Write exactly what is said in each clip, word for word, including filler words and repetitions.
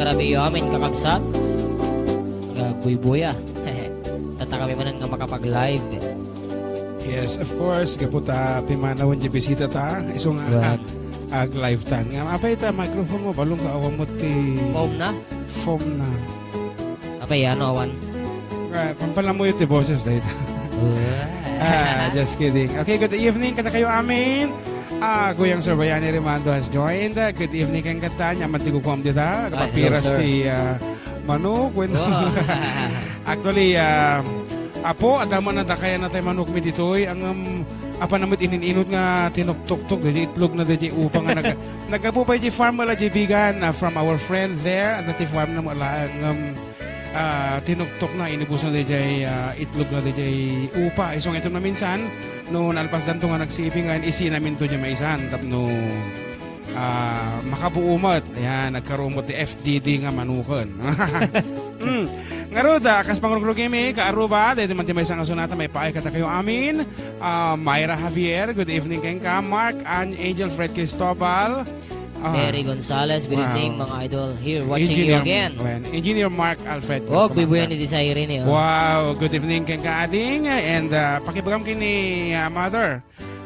Rabiyo amin, kakabsat. Nga agbuybuya. Tatta kami manen nga makapag-live. Yes, of course, gapu ta pimanawen ti bisita ta. Isu nga Right. ag-live ta. Nga, apay ta, microphone mo, balong ka, awan mo ti Foam na? Foam na. Apay, ano, awan? Ah, pampalamuyot ti boses, dayta. Right. Ah, just kidding. Okay, good evening, kadakayo amin. Ah, Guyang Sir Bayani Rimando has joined. Ah, good evening, kang kata. Nya man ti kukuam dita. Ah, hello, Kapapiras sir. ti, ah, manok. When Wow. Actually, ah, apo, adda man nadakayan na tay manok mi ditoy. Ang, um, apan namit inin-inot nga tinuktuktok, di itlog na di upa nga nag-, naggapu pa di farm wala di bigan, ah, from our friend there. Ano ti farm na wala ang, um, ah, tinuktok na, inibus na di, ah, itlog na di upa. Isong ito na minsan, no, nalpas danto nga nagsiping, nga isi namin to di maisan, tapno ah, makabuo met. Ayan, nagkaroon met ti F D D nga manuken. Mm. Ngarud, ah, kas pangrugrugi mi, kaaruba, daydi man ti maysa nga sonata, maipaay kadakayo amin. Ah, Myra Javier, good evening kenka. Mark and Angel Fred Cristobal. Ah. Mary Gonzalez, good Wow. evening, mga idol. Here, watching you Engineer, again. Well, Engineer Mark Alfred, Oh, welcome, bibuyan Mark. ni Desiree ni, oh. Wow, good evening kenka, ading. And, ah, pakibagam kini, ah, mother.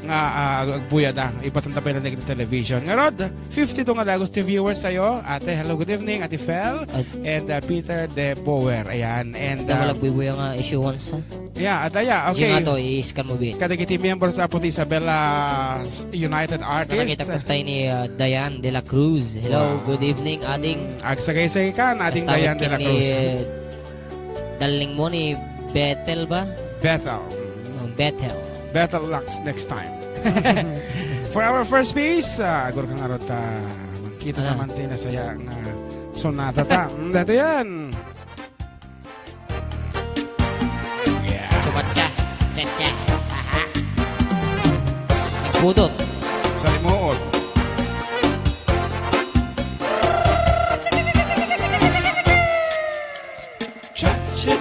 nga, ah, ag-, agbuyada, ipatanta pay lang dagiti television. Ngarud, fifty-two nga dagus ti viewers tayo. Ate, hello, good evening, Ate Fel. At And, ah, Peter De Boer. Ayan. And, Ita, ah, malagbubuya nga issuance, ha? Yeah, at, ah, yeah, okay. Jing ato, i-scan mo, bi. Kadagiti members, apo, ti Isabela United Artists. Nakita ko tayo ni, ah, Diane de la Cruz. Hello, Wow. good evening, ading. Agsagaysay ka, ading Basta Diane de la weekend ni, Cruz. eh, Darling mo ni Bethel ba? Bethel. Oh, Bethel. Better luck next time. For our first piece, ah, agur ka ngarud ta makita Ano? naman ti nasaya nga sonata ta. Mm, dito yan. Yeah. Chumatcha. Cha-cha. Aha. Nagpudot. Sa limuot. Cha, cha,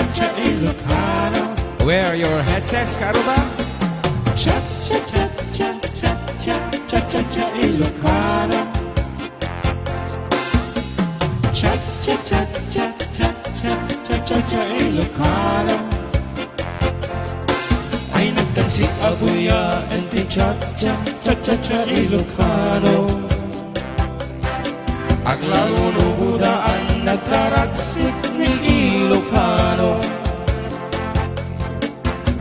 cha, Ilocano. Wear your headsets, kaaruba. Cha, cha, cha, Ilocano. Cha, cha, cha, Ilocano. Ay nagtangsit a buyaen ti cha-cha, cha-cha-cha Ilocano. Aglalo no budaan nagtaragsik ni Ilocano.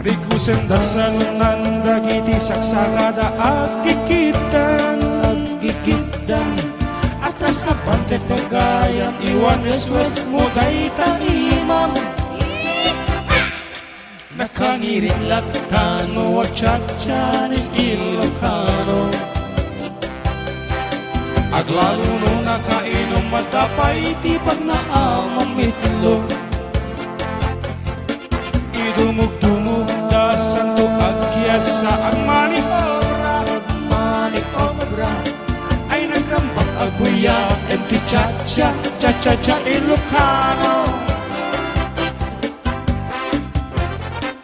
Rikusen da salunan dagiti saksakada agkikitdan, agkikitdan. Atras a bante pagayam, iwan wes-wes mo dayta imam. Nakangirit latta no achacha ni Ilocano. Aglalo no nakainum, madapay ti pagnaamam mitlo. Idumugdumog ta santo agkiagsa, agmaniobra, agmaniobra. Ay nagrambak a buyaen ti chacha, cha-cha-cha Ilocano.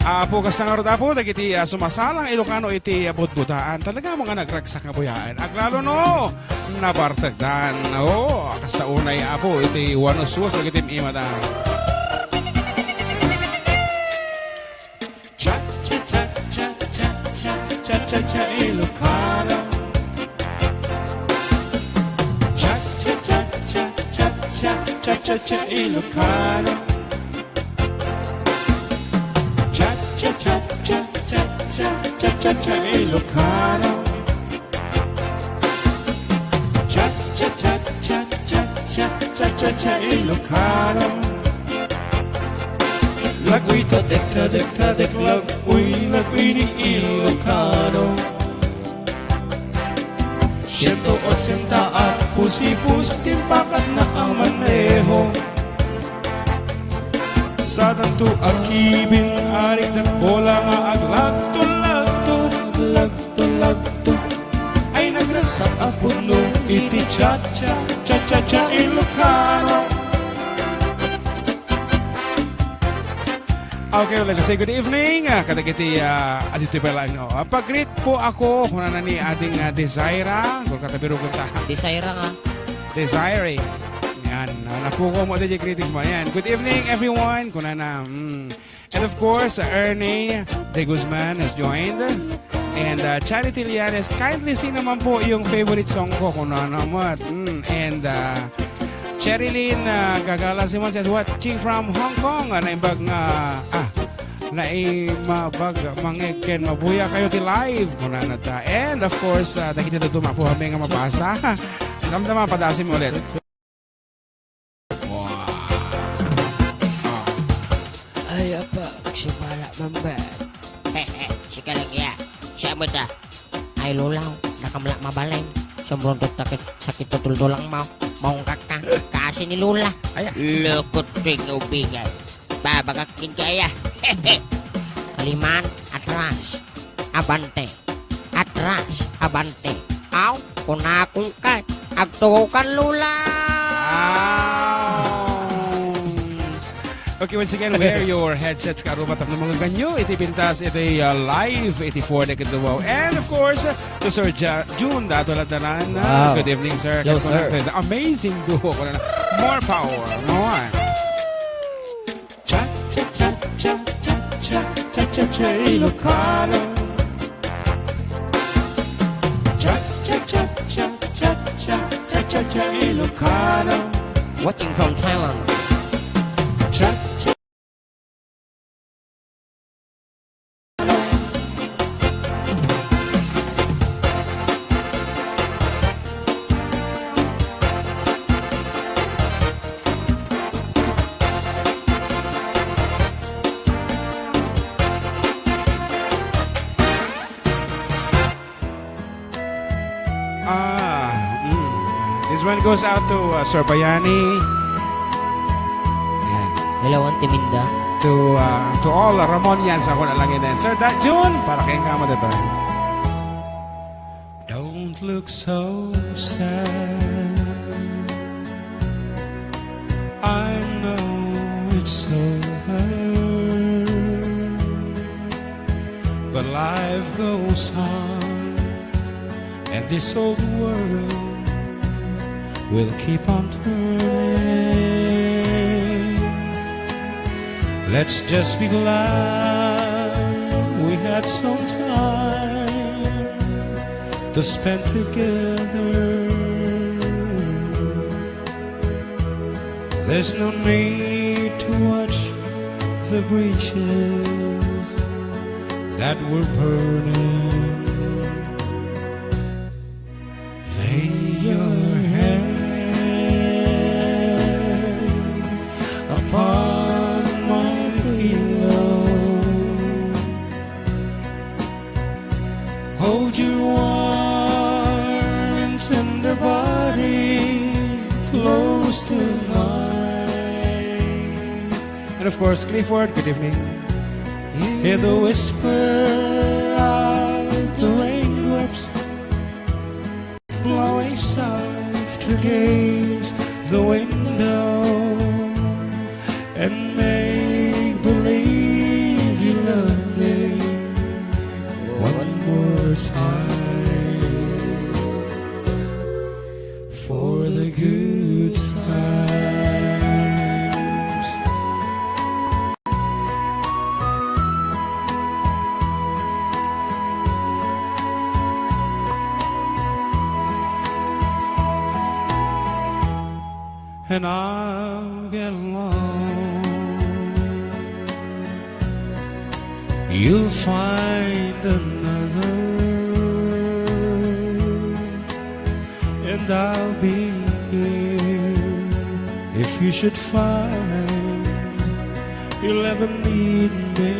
Apo, kasta ngarud, Apo, dagiti, ah, sumasalang Ilocano iti, ah, budbudaan. Talaga mo nga nagragsak nga buyaen. Aglalo no, nabartekdan. Oo, kasta unay, Apo, iti wanuswas dagiti imada. Cha, cha, cha, Ilocano. Cha, cha, cha, Ilocano. Cha, cha, cha, cha, cha, cha, cha, cha, cha, Ilocano. Cha, cha, cha, cha, cha, cha, cha, cha, cha, Ilocano. Laguy ta dek, ta dek, ta dek, laguy, laguy ni Ilocano. Siento ochenta a pusipus ti impakatna a maneho. Sadanto a kibin, arigdan bola nga aglagto-lagto, lagto-lagto. Ay nagragsak a pudno iti cha-cha, cha-cha-cha Ilocano. Okay, well, let's say good evening, ah, kadagiti, ah, aditoy pay laeng, no? Ah, pag-greet po ako, kunana ni ading, ah, Desira, kung katabirugon ta. Desira nga. Desiree. Yan, ah, napukaw mo diay greetings mo. Yan. Good evening, everyone. Kunana, mm. And of course, uh, Ernie De Guzman has joined. And, uh, Charity Lianes, kindly sing naman po yung favorite song ko, kunana mo. Mm. And, uh, Cherilyn, uh, Gagala Simon says, "Watching from Hong Kong." Ah, naimbag nga, ah, naimbag, mangeg ken mabuya kayo ti live. Kunana ta. And of course, uh, dagiti dadduma po kami nga mabasa. Damdama, padasem ulit. Ay, apa, agsipala, Mambet. Sika lang iya. Siya mo ta. Ay, Lola, nakam la mabalin. Sumruntot ta ket sakit ti tultulang mo. Maungkak ka. Kasi ni Lola. Ay, ah. Lukot ping ubingay. Babagak kin kaya. Kaliman, atras. Abante. Atras, abante. Aw, kunakon ka. Agtugaw kan, Lola. Wow. Okay, once again, wear your headsets, karuma, tapno mangaganyo iti pintas iti, uh, live iti four Decade Duo. And of course, to Sir Ja-, Jun Dato Lantanan. Wow. Good evening, sir. Hello, sir. The amazing duo. More power. More. Cha, cha, cha, Ilocano. Cha, cha, cha, Ilocano. Watching from Thailand. Cha, cha. Ah, mm. This one goes out to, uh, Sir Bayani. Yan. Hello, Auntie Minda. To, uh, to all Ramonians, ako na lang yun. Sir Da-, Jun, para kayong kama dito. Don't look so sad. I know it's over, but life goes on, and this old world will keep on turning. Let's just be glad we had some time to spend together. There's no need to watch the bridges that were burning. Lay your head upon my pillow. Hold your warm and tender body close to mine. And of course, Clifford, good evening. Hear the whisper of the raindrops blowing soft against the window, and make believe you love me one more time for the good times. And I'll get along. You'll find another, and I'll be here if you should find you'll ever need me.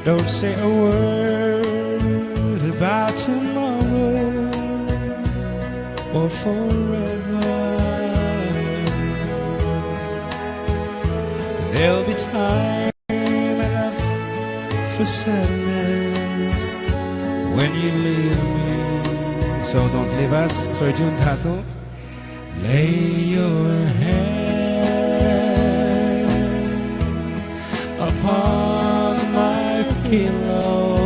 Don't say a word about tomorrow or forever. There'll be time enough for sadness when you leave me. So don't leave us, Sir Jun Dato. Lay your head upon my pillow.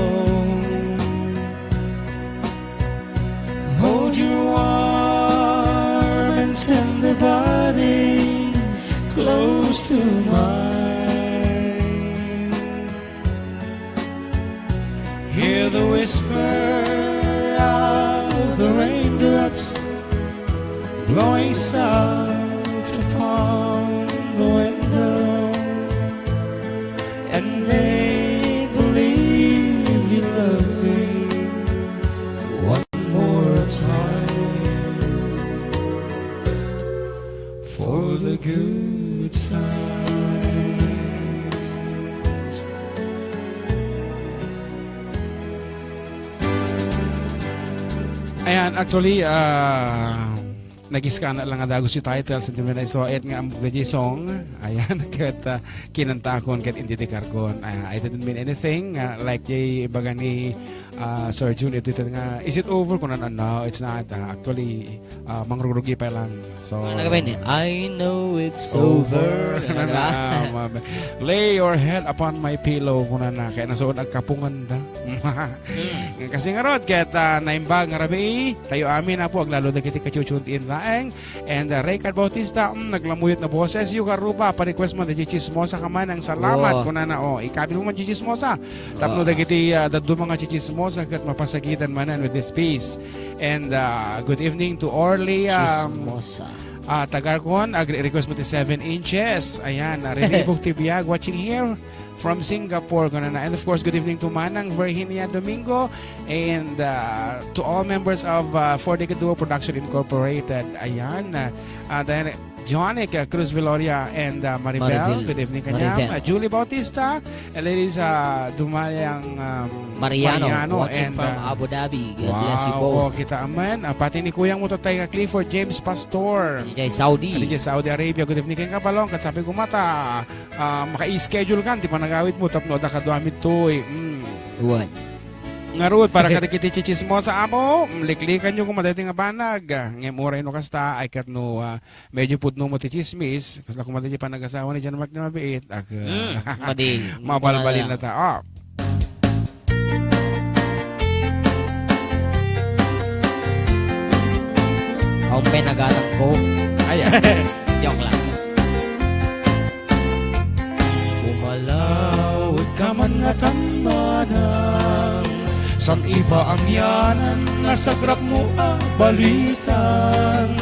close to mine. Hear the whisper of the raindrops blowing soft upon the window, and make believe you love me one more time for the good times. Ayan, actually, ah, nagiskana lang nga dagus ti title, sentimental, so, ayat nga amok da jay song. Ayan, ket, ah, kinantakon, ket indi ti karkon. Ah, I didn't mean anything. Ah, like, jay ibaga ni, ah, Sir Jun, ito, ito nga, "Is it over?" Kuna, "No, it's not." Ah, actually, ah, mangrugrugi pa lang. So, ano ka ba yun? "I know it's over." Ano na, na? Ah, ma-, "Lay your head upon my pillow," kuna na. Kaya nasoon agkapungan da. Hmm. Kasi nga rod, ket, ah, naimbag nga rabii, tayo amin, Apo, aglalo dagiti kachuchuntiin laeng. And, ah, Raycard Bautista, mm, naglamuyot na boses. Yu, karuba, pa-request mo, da jay Chismosa ka man, ang salamat, wow, kuna na, oh, ikabil mo man jay Chismosa. Tapno, ah, dagiti, ah, dadduma nga chichismosa ket mapasakitan manen with this piece. And, ah, good evening to Orly, um, Chismosa. Ah, tagarkon, ag-request mo ti Seven Inches. Ayan, ah, Rene Bugtibiag watching here from Singapore, kunana. And of course, good evening to Manang Virginia Domingo and, ah, to all members of, ah, Four Decade Duo Production Incorporated. Ayan, ah, ah, then Johnny, uh, Cruz Veloria and, uh, Maribel. Maribel. Good evening kaniam. Maribel. Uh, Julie Bautista, uh, ladies, uh, Dumayang, um, Mariano, Mariano, watching and, from, uh, Abu Dhabi. God bless you, wow, both. Oh, kita man. Uh, pati ni Kuyang mo, Tatay, uh, Clifford James Pastor. Diay Saudi. Uh, diay Saudi Arabia. Good evening, Ken Kabalong. Ket sabi ko mata, uh, maka-schedule kan, ti panagawid mo, tapno adda kaduami toy. Mm. Uwan. Ngarud, para kadagiti chichismosa, Apo, mm, liklikan nyo koma daytoy nga banag. Ah, ngem uray no kasta, ay ket no, ah, medyo pudno mo ti chismis, kasla koma daytoy panagasawa ni John Mark nga mabiit, ag, hmm, madi. Mabalbalin na ta. Oh. Awan pay naganak ko. Ay, ah. Joke lang. Umalaw ka man nga tan manang, san ipaamianan nga sagrapmo a balitan.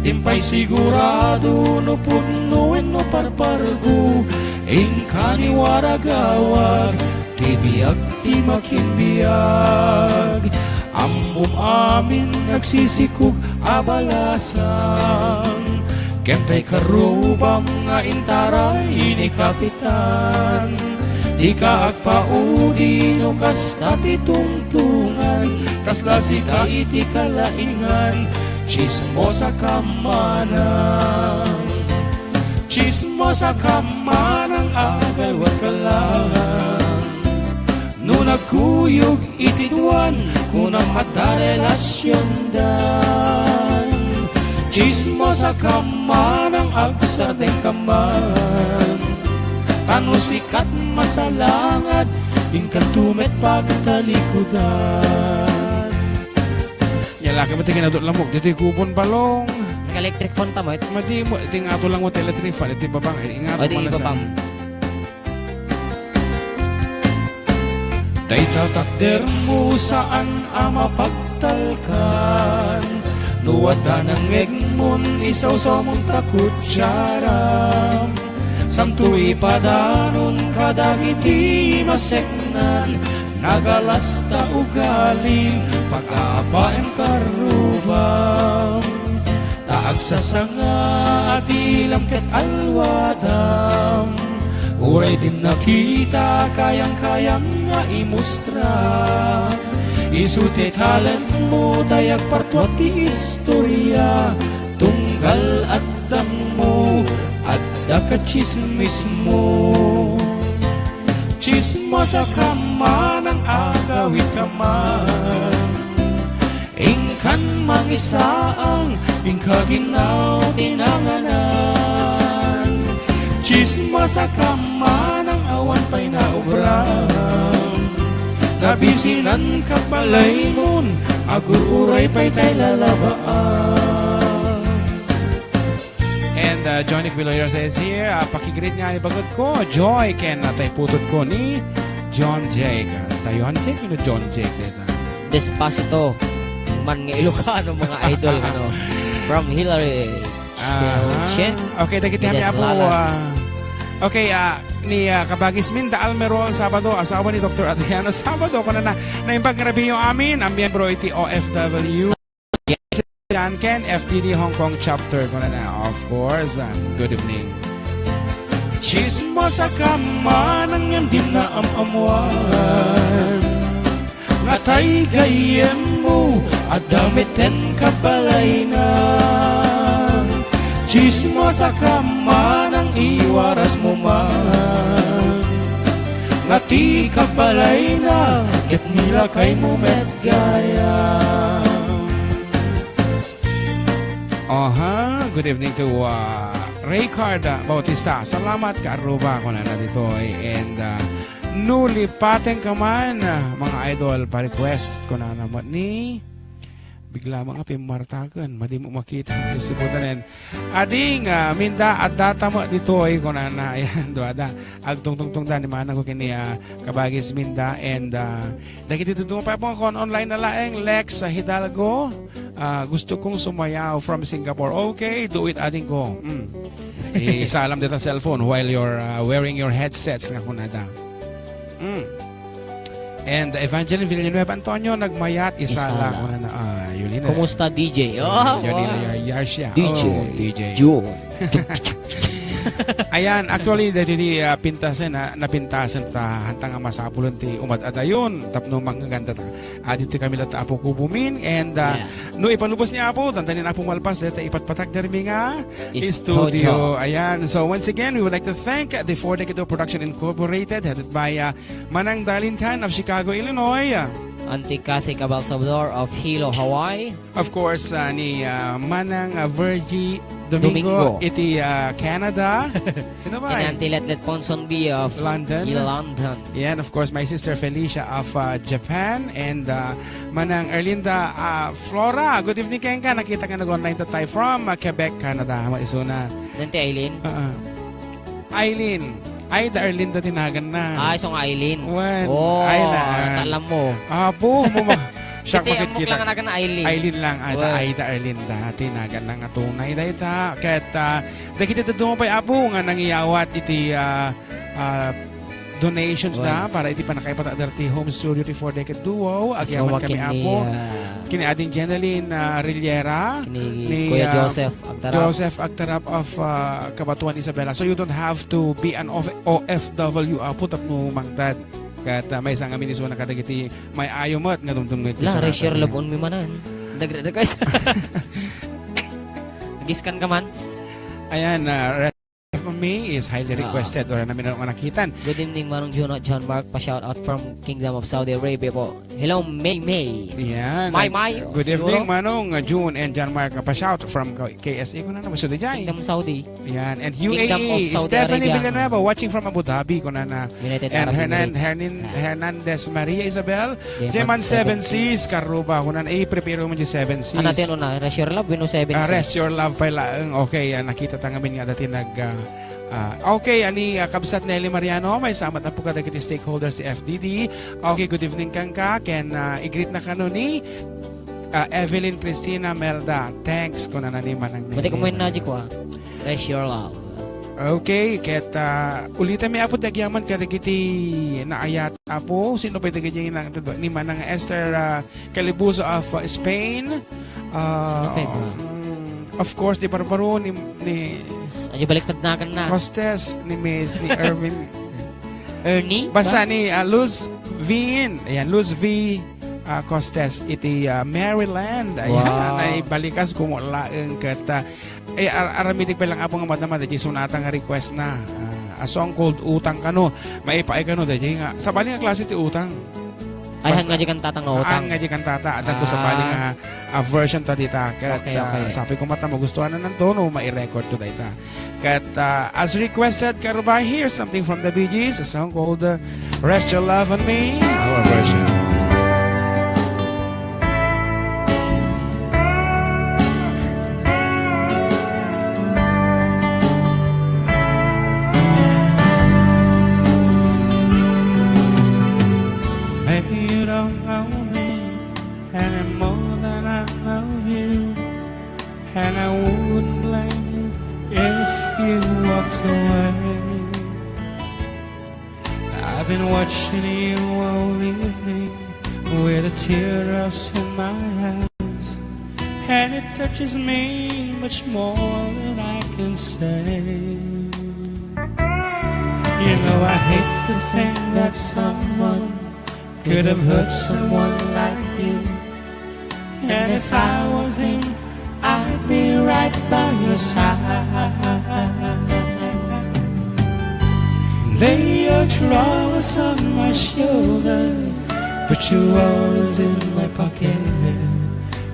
Dimpay sigurado no pudno wenno parpargo, inka ni waragawag ti biag ti makinbiag. Ammom amin agsisikog a balasang, ken tay karrubam nga intaray ni Kapitan. Dika agpaudi no kasta ti tungtungan, kasla sika iti kalaingan, chismosa ka manang. Chismosa ka manang, agaywatka lang. No nagkuyog iti duan, kunam adda relasiondan. Chismosa ka manang, agsardeng ka man. Ta no sikat masalangad, inkanto met pagtalikudan. Nia, lakay met ti kinadut lamok ditoy Kubon Balong. Naka-electric fan ta met. Madi mo, iti ngato lang mo ti electric fan, iti babang, eh, ingato. O, di malasang. Ibabang. Dayta takdermo saan a mapagtalkan. No adda nangngegmon, isawsawmon ta kutsiaram. Santo ipadanon kadagiti maseknan, nagalas ta ugalim, pag-aapaem karrubam. Ta agsasanga a dilam ket alwadam, uray dim nakita, kayam-kayam nga imustra. Isu ti talentmo, tay agpartuak ti istoria, tunggal addangmo, adda ka chismismo. Chismosa ka manang, agawid ka man. Inkan mangisaang, inka ginaw ti nanganan. Chismosa ka manang, awan pay naubram. Nabisinan ka balaymon, agur-uray pay tay lalabaan. And Uh, Johnny Quiloyra says here, uh, pakigreet nga ni bagod ko, Joy, ken, uh, tay putod ko ni John Jake. Uh, ta John Jake, you know, John Jake, dita. Despacito. Man nga Ilocano, mga idol, ano. From Hillary. Aha. Shen. Okay, dagiti kami Midas apo, Lala. Ah, okay, ah, ni, ah, Kabagis Minda Almerol Sabado, asawa ni Doktor Adriano Sabado, kunana, naimbag nga rabii amin, a miyembro iti O F W. Yan, ken F D D Hong Kong chapter, kunana, of course. Ah, good evening. Chismosa ka man ngem di naam-ammuan. Nga tay gayyemmo, adda metten kabalayna. Chismosa ka man, iwarasmo man. Nga ti kabalayna, ket nilakaymo met gayam. Aha, good evening to, uh, Raycard, uh, Bautista. Salamat, Kaaruba, kunana ditoy. And, uh, Nulipateng ka man, ah, mga idol, pa-request, kunana met ni, bigla mo nga pimmartaken, madi mo makita, sipsiputanen. Ading, ah, Minda, adda ta met ditoy, kunana, ayan, duada. Agtungtungtungda ni manang ko ken ni, ah, Kabagis Minda, and, ah, dagiti dadduma pay, kung online na laeng, Lex, ah, Hidalgo, ah, gusto kong sumayaw from Singapore. Okay, do it, ading ko. Mm. Isalam dita cellphone while you're, uh, wearing your headsets nga kunada. Mm. And Evangeline Villanueva Antonio, nagmayat, isala, isala, kunana, ah, Yolina. Kumusta, D J? Oh, Yolina wow. Yar-, Yarsia. D J. Oh, D J. June. Ayan, actually, dagiti, uh, pintasen, ha, napintasen ta, hanta nga masapulen ti umad-adayon, tapno mangaganda ta. Adito kami latta Apo Kubumin, and, uh, yeah. No ipalubos ni Apo, dandanin Apo malpas, deta ipatpatag dermi nga studio. Studio. Ayan. So once again, we would like to thank the Four Decade Production Incorporated, headed by, uh, Manang Darlene Tan of Chicago, Illinois. Auntie Kathy Cabal Salvador of Hilo, Hawaii. Of course, uh, ni, uh, Manang, uh, Virgie Domingo, Domingo. Iti, uh, Canada. Sino ba? And Auntie Letlet Ponsonby of London. London. Yan, of course, my sister Felicia of, uh, Japan. And, uh, Manang Erlinda, ah, Flora, good evening kenka. Nakita nga nag-online ta tayo from, ah, Quebec, Canada. Maisuna. Dente Eileen? Ah, ah. Eileen. Ay, da Erlinda tinagan na. Ah, isu nga Eileen. Wen, oh, ay na. Alam mo. Apo, mo ma-, siya iti, makikita. Amok lang nga nagan na Eileen. Eileen lang, ay, da, wen. Ay, da Erlinda. Tinagan na nga tunay, dayta. Ket, ah, dagiti dadduma pay, Apo, nga nangiyawat iti, ah, ah, donations da para iti pannakaipataader ti home studio ti Four Decade Duo. Agyaman kami, Apo. Kini, ah, kini ading Jeneline, ah, Rillera, kini ni, Kuya, ah, Joseph Agtarap. Joseph Agtarap of, ah, Cabatuan, Isabela. So you don't have to be an O F W, Apo, tapno mangted. Ket, ah, maysa nga minisuna kadagiti may ayo met nga dumdum iti la, Rachel Labon mi manen. Dagdag, dagdag. Nagiskan ka man? Ayan, ah, May is highly requested or namin nga nakitan. Good evening, Manong Juno at John Mark. Pa-shout out from Kingdom of Saudi Arabia po. Hello, May May. Yan. May May, good evening, siguro. Manong, uh, June and John Mark. Pa-shout from K S A ko na naman. So, di dyan. Kingdom Saudi. Yan. And Kingdom of U A E, Saudi Stephanie Arabia. Villanueva, watching from Abu Dhabi, ko na na. United Arab Emirates. And Hernan-, Hernin-, Hernandez Maria Isabel, Jeman Seven Seas, Karuba, kunan, eh, prepare mo di Seven Seas. Ano, tiyan una, Rest Your Love, wenno Seven Seas? Ah, Rest Your Love pay laeng. Okay, ah, nakita ta ngamin nga dati nag, ah, ah, okay, ani, ah, Kabsat Nelly Mariano, maysa met, Apo, kadagiti stakeholders ti F D D. Okay, good evening kenka, ken, ah, i-greet na kano ni, ah, Evelyn Christina Melda. Thanks, kunana ni Manang Nelly. Bati ko mo yun na, di ko, ah. Rest Your Love. Okay, ket, ah, ulitan mi, Apo, ti agyaman kadagiti naayat, Apo. Sino pay dagiti nang-, ni Manang Esther, ah, Calibuso of, uh, Spain. Uh, sino pa iba? Mm, of course, di barbaro ni, ni Ayo, baliktad na kan na. Costes, ni Miss, ni Erwin. Ernie? Basta ba? Ni, uh, Luz Vin. Ayan, Luz V, uh, Costes, iti, uh, Maryland. Ayan, wow. Naibalikas, kumulaeng ket, uh, eh, ar-, aramidik pa lang, Apo, nga madama, daydi sunata nga request na. Uh, a song called Utang Kano. Maipaay kano, daydi nga. Sabali nga klase ti utang. Ay, han nga di kantata nga utang. Han nga di kantata. Addan ko sabali nga, ah, version ta dita. Ket, okay, okay. Ah, sabi ko mata, magustuhan na nanto, no, mai-record to dayta. Ket, ah, as requested, Karubay, here's something from the Bee Gees, a song called, uh, Rest Your Love on Me, our version. walked away. I've been watching you all evening with the teardrops in my eyes, and it touches me much more than I can say. You know I hate to think that someone could have hurt someone like you. And if I was him, I'd be right by your side. Lay your troubles on my shoulder, put your worries in my pocket.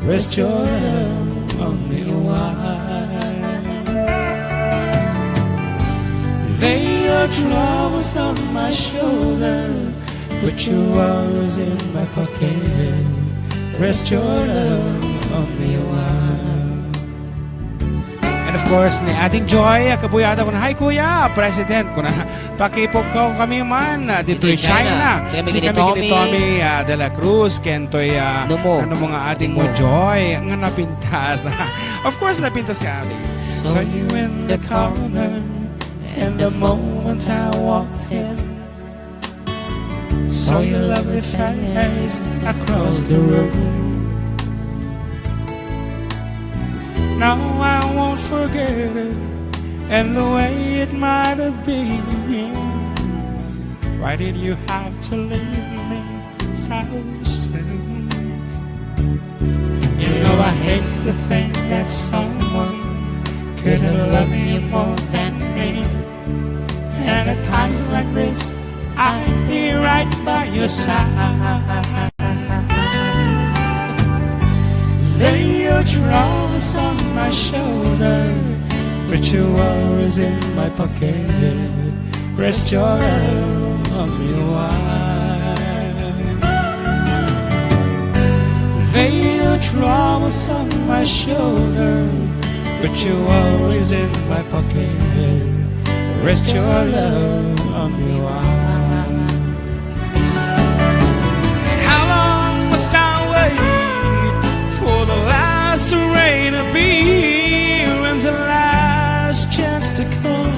Rest your love on me a while. Lay your troubles on my shoulder, put your worries in my pocket. Rest your love on me a while. And of course, ni Ading Joy, kabuyadan ko na, "Hi, Kuya, President," kuna, "Pakipugkaw kami man, ah, ditoy Ditoy China." China. Sika Sika kini Tommy. Tommy, ah, de la Cruz, ken toy, ah, Numo. Ano mga ading mo, Numo. Joy, nga napintas. Of course, napintas ka, Ading. Saw you in the corner, and the moment I walked in, saw your lovely face across the room. Now I won't forget it, and the way it might have been. Why did you have to leave me so soon? You know I hate to think that someone could have loved you more than me. And at times like this, I'd be right by your side. Lay your troubles on my shoulder, put your worries in my pocket. Rest your love on me a while. Lay your troubles on my shoulder, put your worries in my pocket. Rest your love on me a while. How long must I wait for the last rain to be and the last chance to come?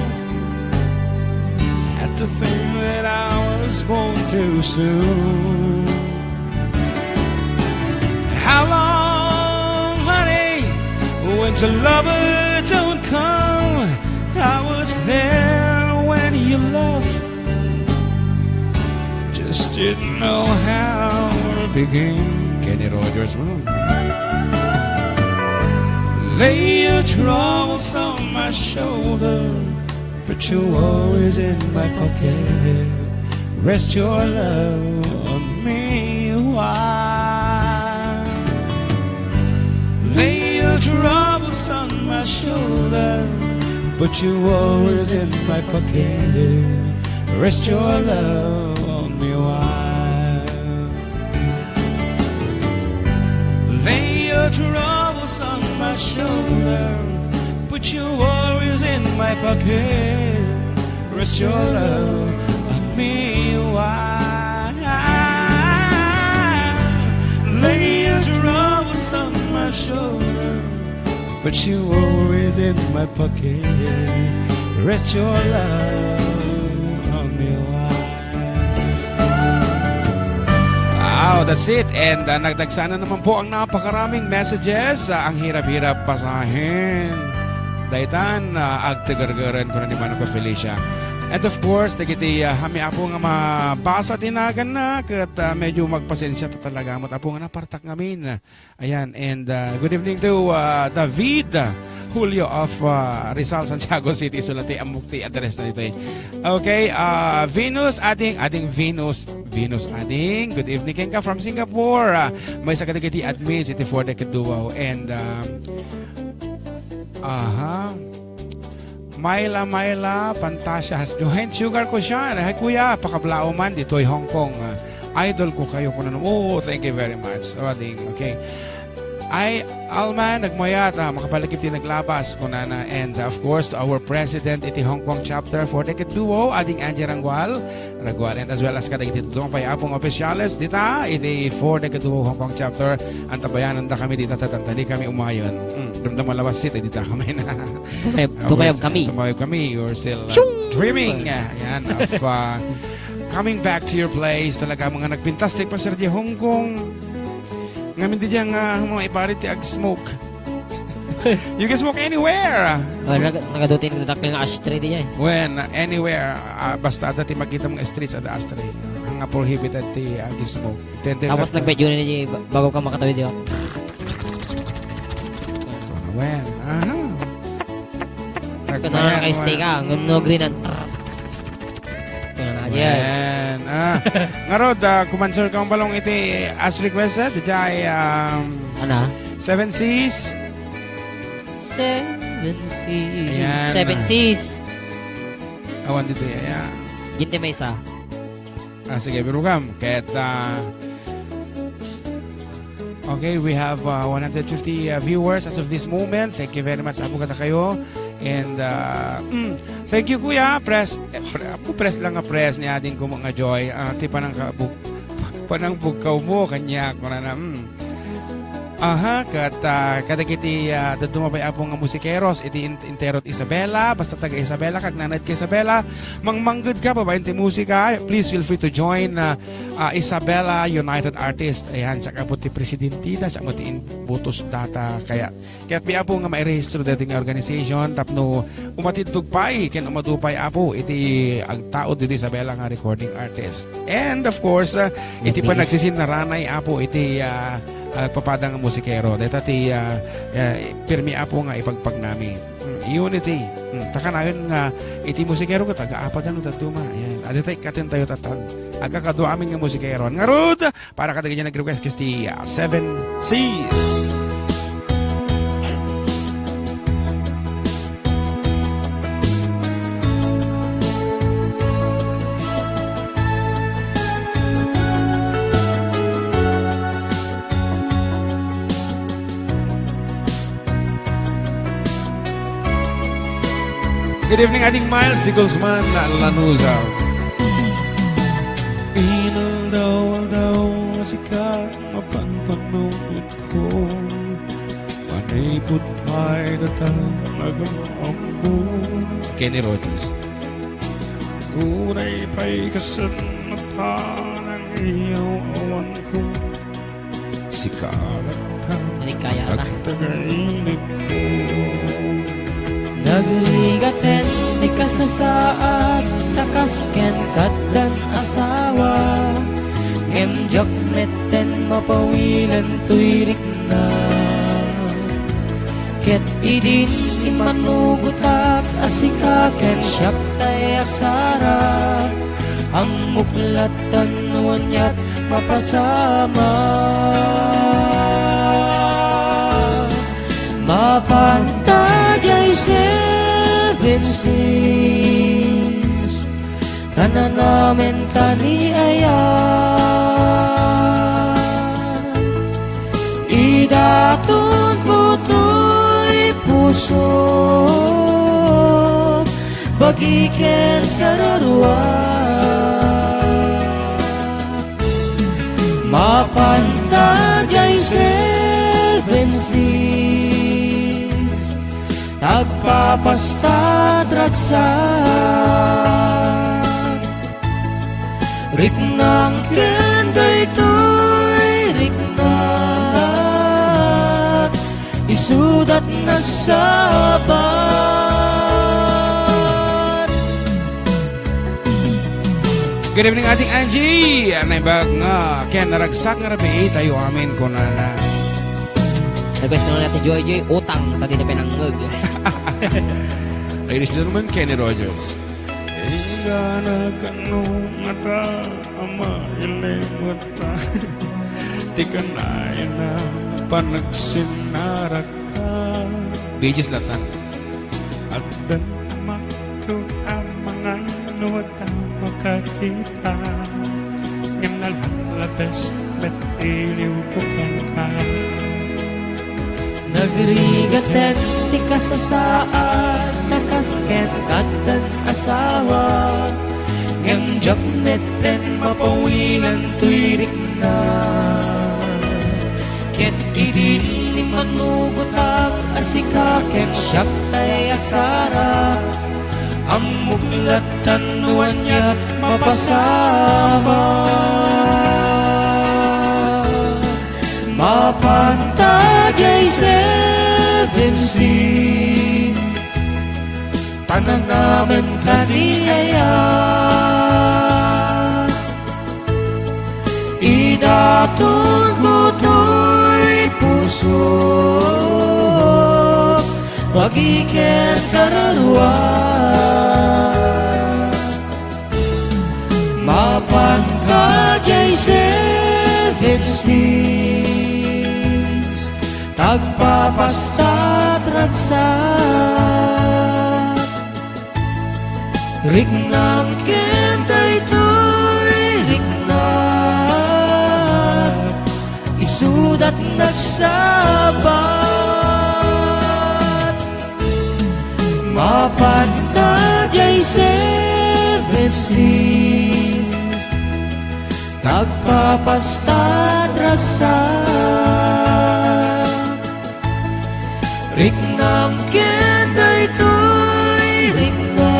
Had to think that I was born too soon. How long, honey, when your lover don't come? I was there when you left. Just didn't know how to begin. Kenny Rogers mo. Lay your troubles on my shoulder, put your worries in my pocket. Rest your love on me a while. Lay your troubles on my shoulder, put your worries in my pocket. Rest your love on me a while. Lay your troubles on my shoulder, put your worries in my pocket. Rest your love on me a while. Lay your troubles on my shoulder, put your worries in my pocket. Rest your love on me a while. Wow, that's it. And, ah, nagdagsa na naman po ang napakaraming messages. Ah, ang hirap-hirap basahin. Daytan, ah, agtegergeren ko na ni Manong ko Felicia. And of course, dagiti, ah, kami, Apo, nga mabasa ti naganna, ket, ah, medyo magpasensya ta talaga. Ket, Apo, nga napartak ngamin. Ayan, and, uh, good evening to, uh, David Julio of, uh, Rizal, Santiago City. Isu latta ti ammok ti address na ditoy. Okay, uh, Venus, Ading, Ading Venus, Venus Ading. Good evening, kenka from Singapore. Uh, maysa kadagiti admins iti For the Kaduaw. And, um, aha. Myla, Myla, Pantasia has joined. Sugar ko siya. Hi, Kuya. Pakablaaw man ditoy Hong Kong. Ah, idol ko kayo, kunan. Oh, thank you very much. Oh, ding, okay. Ay, Alma, nagmayat, ah, makabalik iti naglabas, kunana. And, of course, to our president iti Hong Kong chapter, Four Decade Duo, Ading Angie Rangual, Rangual, and as well as kadagiti dadduma pay, Apo, nga opisyales dita iti Four Decade Duo Hong Kong chapter, antabayananda kami dita, tatantani kami umayon. Mm, damdama lawas sita dita kami na. Tumayab, tumayab kami. Tumayab kami. You're still, uh, dreaming. Ah, yan, of, uh, coming back to your place. Talaga, mga nagpintas ti agpasiar di Hong Kong. Ngamin di dyan nga, mga ibarit ti ag-smoke. You can smoke anywhere. Oh, nag-, nagaduti nagdadakkel nga ashtray di dyan. When, uh, anywhere, uh, basta adda ti makita mong streets, adda ashtray. Nga prohibited ti ag-smoke. Tente. Tapos nagmedyo na ni ba-, bago ka makatawid, di ba? Well, aha. Kung naka-stay ka, ngem no green ang trrrt. Kung na, Jay. Well, ah. Ngarud, ah, kumansur ka balong iti as requested, jay, um, Ana? Seven Seas. Seven Seas. Ayan. Seven Seas. Awan dito, ya, ya. Ginti may isa. Ah, sige, Birugam. Ket, ah, okay, we have, uh, one hundred fifty, uh, viewers as of this moment. Thank you very much, Apo, kadakayo. And, uh, mm, thank you, Kuya. Press, eh, pre-, Apo, press lang nga press ni Ading Kumo nga Joy. Ah, ti panangka-, bug-, panangbugkaw mo, kanya, kunana, mm. Aha, ket, ah, kadagiti, ah, dadduma pay, Apo, nga musikeros, iti in-, Intero ti Isabela, basta taga Isabela, kag nanad ka Isabela, mangmangged ka babaen ti musika, please feel free to join, ah, ah, Isabela United Artists. Ayan, siak met ti presidente da, siak met ti in-, botos data, kaya, kayatmi, Apo, nga mairehistro daytoy nga organization, tapno umatidtog pay, ken umadu pay, Apo, iti agtaud ditoy Isabela nga recording artist. And of course, ah, iti Yes, please. Panagsisinnarana, Apo, iti, ah, agpapada nga musikero. Dayta ti, ah, ah, pirmi, Apo, nga ipagpagnami. Mm, unity. Mm, ta kanayon nga iti musikero ket aga-apadan no dadduma. Ayan. Adda tay katen tayo tatan. Agkakadua amin nga musikero. Ngarud, para kadagiti nag-request ket ti, ah, Seven Seas. Good evening, Ading Miles de Guzman Lanuza. Inaldaw-aldaw a sika, mapanpanunotko. Manipud pay data nga agamammo. Kenny Rogers. Uray pay kasen mata nga iyaw-awanko. Sika latta. Nagkaya ta. Tagtagainekko. Nagrigaten ti kasasaad, ta kas ken katdan asawa. Ngem diak metten mapawilen toy rikna. Ket idin immanugotak a sika ken siak tay a sara, ammok lattan no aniat mapasamak. Mapanta diay Seven Seas, kananamen ta ni aya. Idatonko toy pusok, bagi ken kararua. Mapanta diay Seven Seas, agpapasta ti ragsak. Riknam ken daytoy riknak, isudat nagsabat. Good evening, Ading Angie. Naimbag nga ken naragsak nga rabii tayo amin, kunana. Request naman natin, Joy Joy, Utang, ta di na pinangngeg. Ladies and gentlemen, Kenny Rogers. Ingana kano ngata a mailimutta ti kanayon a panagsinnarakka. Bee Gees latta. Addan makko a mangan no adda makakita, ngem nalalates met iliwko kenka. Agrigaten ti kasasaad, ta kasken addan asawa, ngem diak metten mapawilan toy rikna. Ket idi immanugotak a sika ken siak tay a Sara, ammok lattan no ania mapasamak. Mapanta diay Seven Seas, ta nanamen ka ni aya. Idatonko toy pusok, bagiken kararua. Mapanta diay Seven Seas, tagpapastat ragsak. Riknam ken daytoy rikna, isudat nagsabat. Mapanta diay Seven Seas, tagpapastat ragsak. Riknam ken daytoy rikna,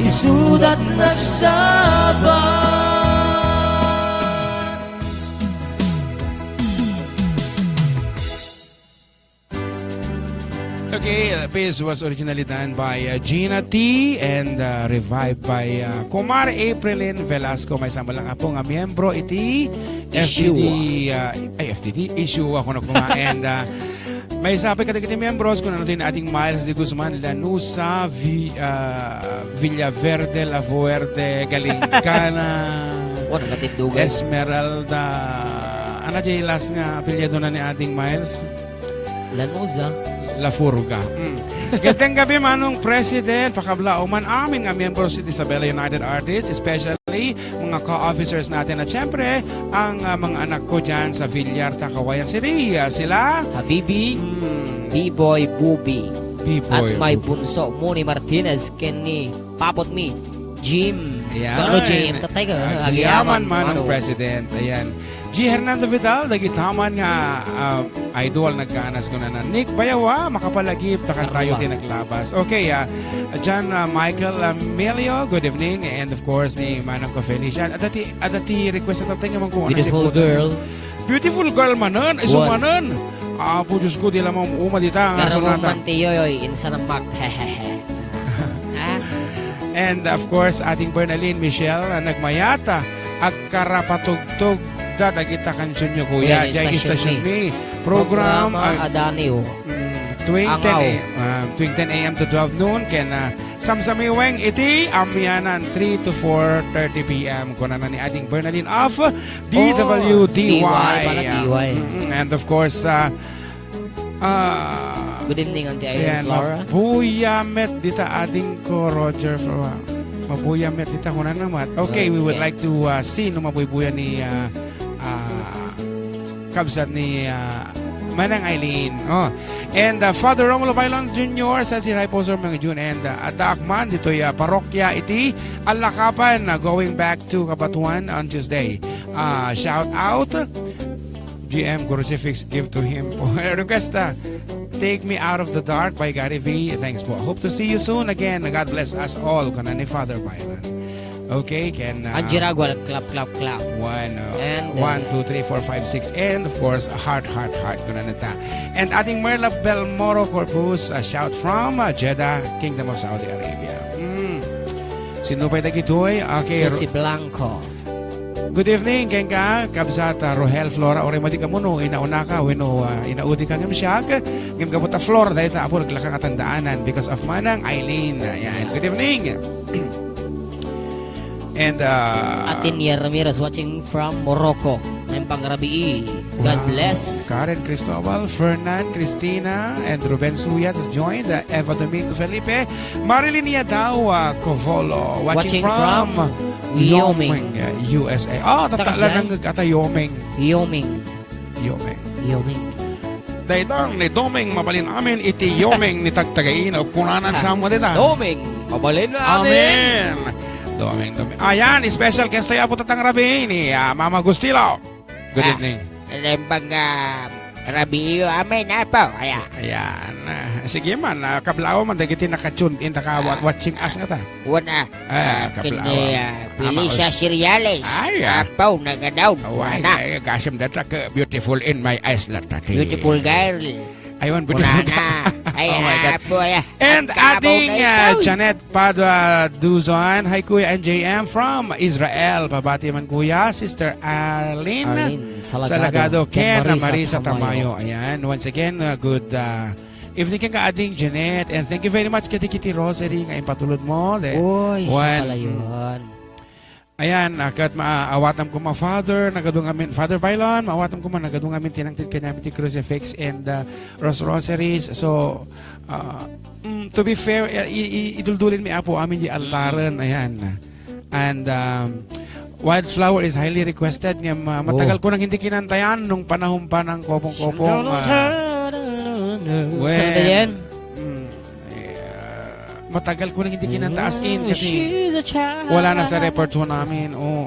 isudat nagsabat. Okay, uh, this was originally done by, uh, Gina T and, uh, revived by, uh, Kumare Aprilin Velasco. Maysa met lang, Apo, nga miyembro iti F T D, Issue. Uh, ay, F T D, Issue ako na kuma. And, uh, maysa pay kadagiti miyembros, kuno ni Ading Miles de Guzman, Lanusa, Vi-, uh, Villaverde, La Fuerte, Galingkana, Wala, katindugan. Esmeralda. Ano diay last nga apelyido na ni Ading Miles? Lanuza. La Furga. Mm. Ket gabi, Manong President, pakablaw man amin nga miyembro ti Isabela United Artists, especially mga co-officers natin at syempre, ang, ah, mga anak ko dyan sa Villar, Tacloban City. Ah, sila? Habibi, Mm. B-Boy, Bubi. B-Boy, At my Bubi. Bunso, Moni Martinez, Kenny, Papot Mi, Jim. Yan. Ano, Jim? Tatay ka, Agyaman, agyaman, Manong Manong. President. Ayan. G. Hernando Vidal, dagita man nga, ah, idol, nagkanas ko na na. Nick Bayawa, makapalagip, takan tayo Karma. Ti naglabas. Okay, ah, John, ah, Michael, ah, Melio, good evening. And of course, ni Manang ko Felicia. Adda ti, adda ti request na tatay nga man ko, Beautiful girl. Beautiful girl manen, isu Buwan. Manen. Apo, Diyos ko, di lamang uma dita, nga Pero sonata. Man ti Yoyoy, insan ang mak-, hehehe. Ah. And of course, Ading Bernalyn Michelle, ah, nagmayat, ah, agkarapatugtog da dagita kansionyo, kuya. Kuya, Jay, istasyon istasyon mi. Mi. Program, Programa ah, Adaniw. Mm, tuwing Angaw. ten a m, ah, tuwing ten a m to twelve noon, ken, ah, samsamiweng iti amianan, three to four thirty p m. Kunana ni Ading Bernalyn of D W D Y. Oh, D Y pala, D Y. Mm, and of course, ah, Ah, Good evening, Auntie Irene ayan, Flora. Mabuya met dita ading ko, Roger Flora. Mabuya met dita, kunana met. Okay, we would Okay. like to, uh, see no mabuybuya ni, uh, uh, kabsat ni, uh, Manang Eileen. Oh. And, uh, Father Romulo Bailon Junior says, "Hi po, Sir Mang Jun," and, uh, addaak man ditoy, uh, parokya iti Alakapan, uh, going back to Cabatuan on Tuesday. Uh, shout out. G M Crucifix, give to him po. Request, ah, Take Me Out of the Dark by Gary V. Thanks po. Hope to see you soon again. God bless us all, kuna ni Father Byron. Okay, ken, ah, Angie Ragual, clap, clap, clap. One, uh, And, uh, one, two, three, four, five, six, and of course, a heart, heart, heart, kuna na ta. And ading Merla Belmoro Corpus, a shout from, uh, Jeddah, Kingdom of Saudi Arabia. Mm. Sino pay dagitoy? Okay, Susi Ro- Blanco. Good evening, kenka, kabsat, ah, Rohel Flora, uray madi ka muno, inaunaka, wenno, ah, inaudi ka ngem siak, ngem gapu ta Flor, dayta apo naglaka nga tandaanan because of Manang Eileen. Ayan. Good evening. And, ah, Atin Ramirez watching from Morocco. Ang pangrabii. God Wow. bless. Karen Cristobal, Fernan, Christina, and Ruben Suyat has joined. Uh, Eva Domingo Felipe, Marilyn Yadaw, uh, Covolo, watching Watching from from Wyoming. Wyoming, uh, U S A. Oh, Taka tatala siya? Ng ata Wyoming. Wyoming. Wyoming. Yoming. Daytang ni Doming mabalin amin iti yoming ni Tagtagainop. Kunanan sa mo dita. Doming, mabalin amin. Amen. Doming, Doming. Ayan, special guest tayo po tatang rabi ni, ah, Mama Gustilo. Good evening. Lembang, ah, rabiyo amin, apo. Aya. Ayan. Ah, sige man, ah, kablaw man dagiti naka-tune in, naka-wa-, watching us nga ta. Wana. Ah, ah, kaplaw. Ken ni, ah, Felicia Cereales. Ay, ah. Apaw, nagadaw. Ay, wana. Ay, gasem data ka beautiful in my eyes, latati. Beautiful girl. Aywan, beautiful girl. Ay, oh my God. Apo, ay, ah. And ating, ah, Janet Padua Duzon. Hi, Kuya and J M from Israel. Pabati man, Kuya. Sister Arlene Salagado. Ken Marisa Tamayo. Ayan. Once again, uh, good, uh, evening ken ka ading Janet, and thank you very much kadagiti rosary nga impatulod mo. Uy, siya pala yun. Ayan, ah, ket maawatam koma, Father, nagadu ngamin, Father Bailon, maawatam koma, nagadu ngamin ti nangted kaniami ti crucifix and, uh, ros-, rosaries. So, uh, mm, to be fair, eh, i-, i-, iduldulin mi, Apo, amin di altaren, ayan. And, um, Wildflower is highly requested. Ngem, ah, matagal ko nang hindi kinantayan nung panahon pa ng kopong-kopong, ah, well, mm, eh, ah, matagal ko nang hindi kinanta. As in, kasi wala na sa repertoire namin. Oh.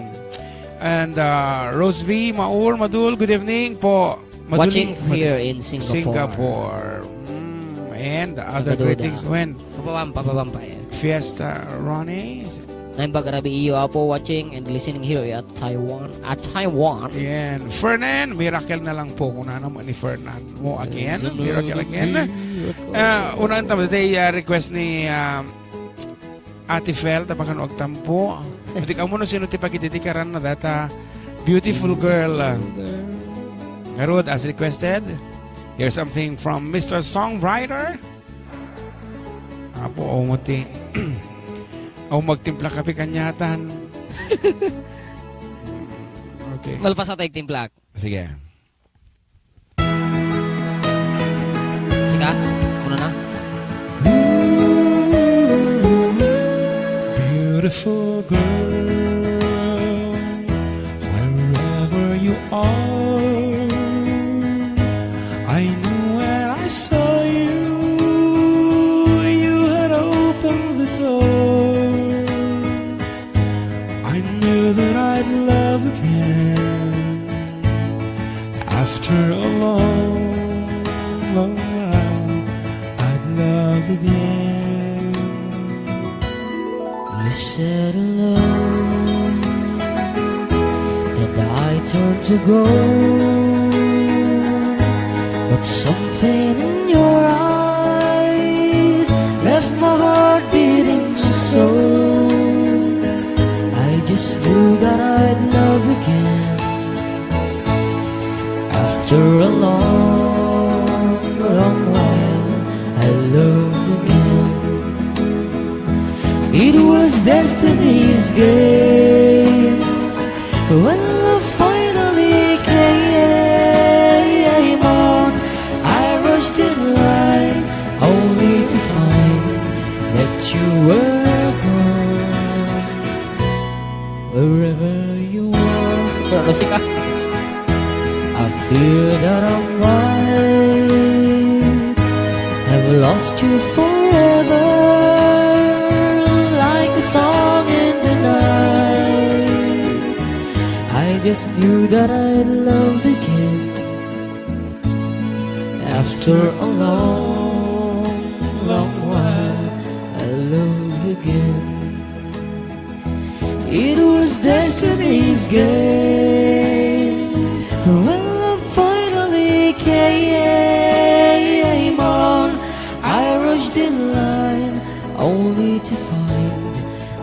And, ah, Rose V Maur Madul, good evening po. Maduling here in Singapore. Singapore. Mm, and other greetings. When Papabam-, papabam pa, eh. Fiesta Ronnie. Naimbag a rabii, Apo, watching and listening here at Taiwan. At Taiwan. Ayan. Fernan, miracle na lang po. Kung ano man ni Fernan mo again. Miracle again. Ah, unaan ta, matay, ah, request ni, ah, Ate Fel, tapakan agtampo. Di ka mo no sino ti pagididikaran na data beautiful girl. Ngarud, as requested, here's something from Mister Songwriter. Apo, aw mo ti, aw magtimpla kape kaniatan. Okay. Malpas tayo timplak. Sige. Sika, una na. Beautiful girl, wherever you are, I knew when I saw you, you had opened the door. I knew that I'd love again. After a long, long while, I'd love again. You said hello, and I turned to go. But something in your eyes left my heart beating so. I just knew that I'd love again. After a long, long while, I loved again. It was destiny's game. When love finally came on, I rushed in line, only to find that you were gone. Wherever you are, I fear that I might have lost you forever, like a song in the night. I just knew that I'd love again. After a long, long while, I love again. It was destiny's game. When love finally came on, I rushed in line, only to find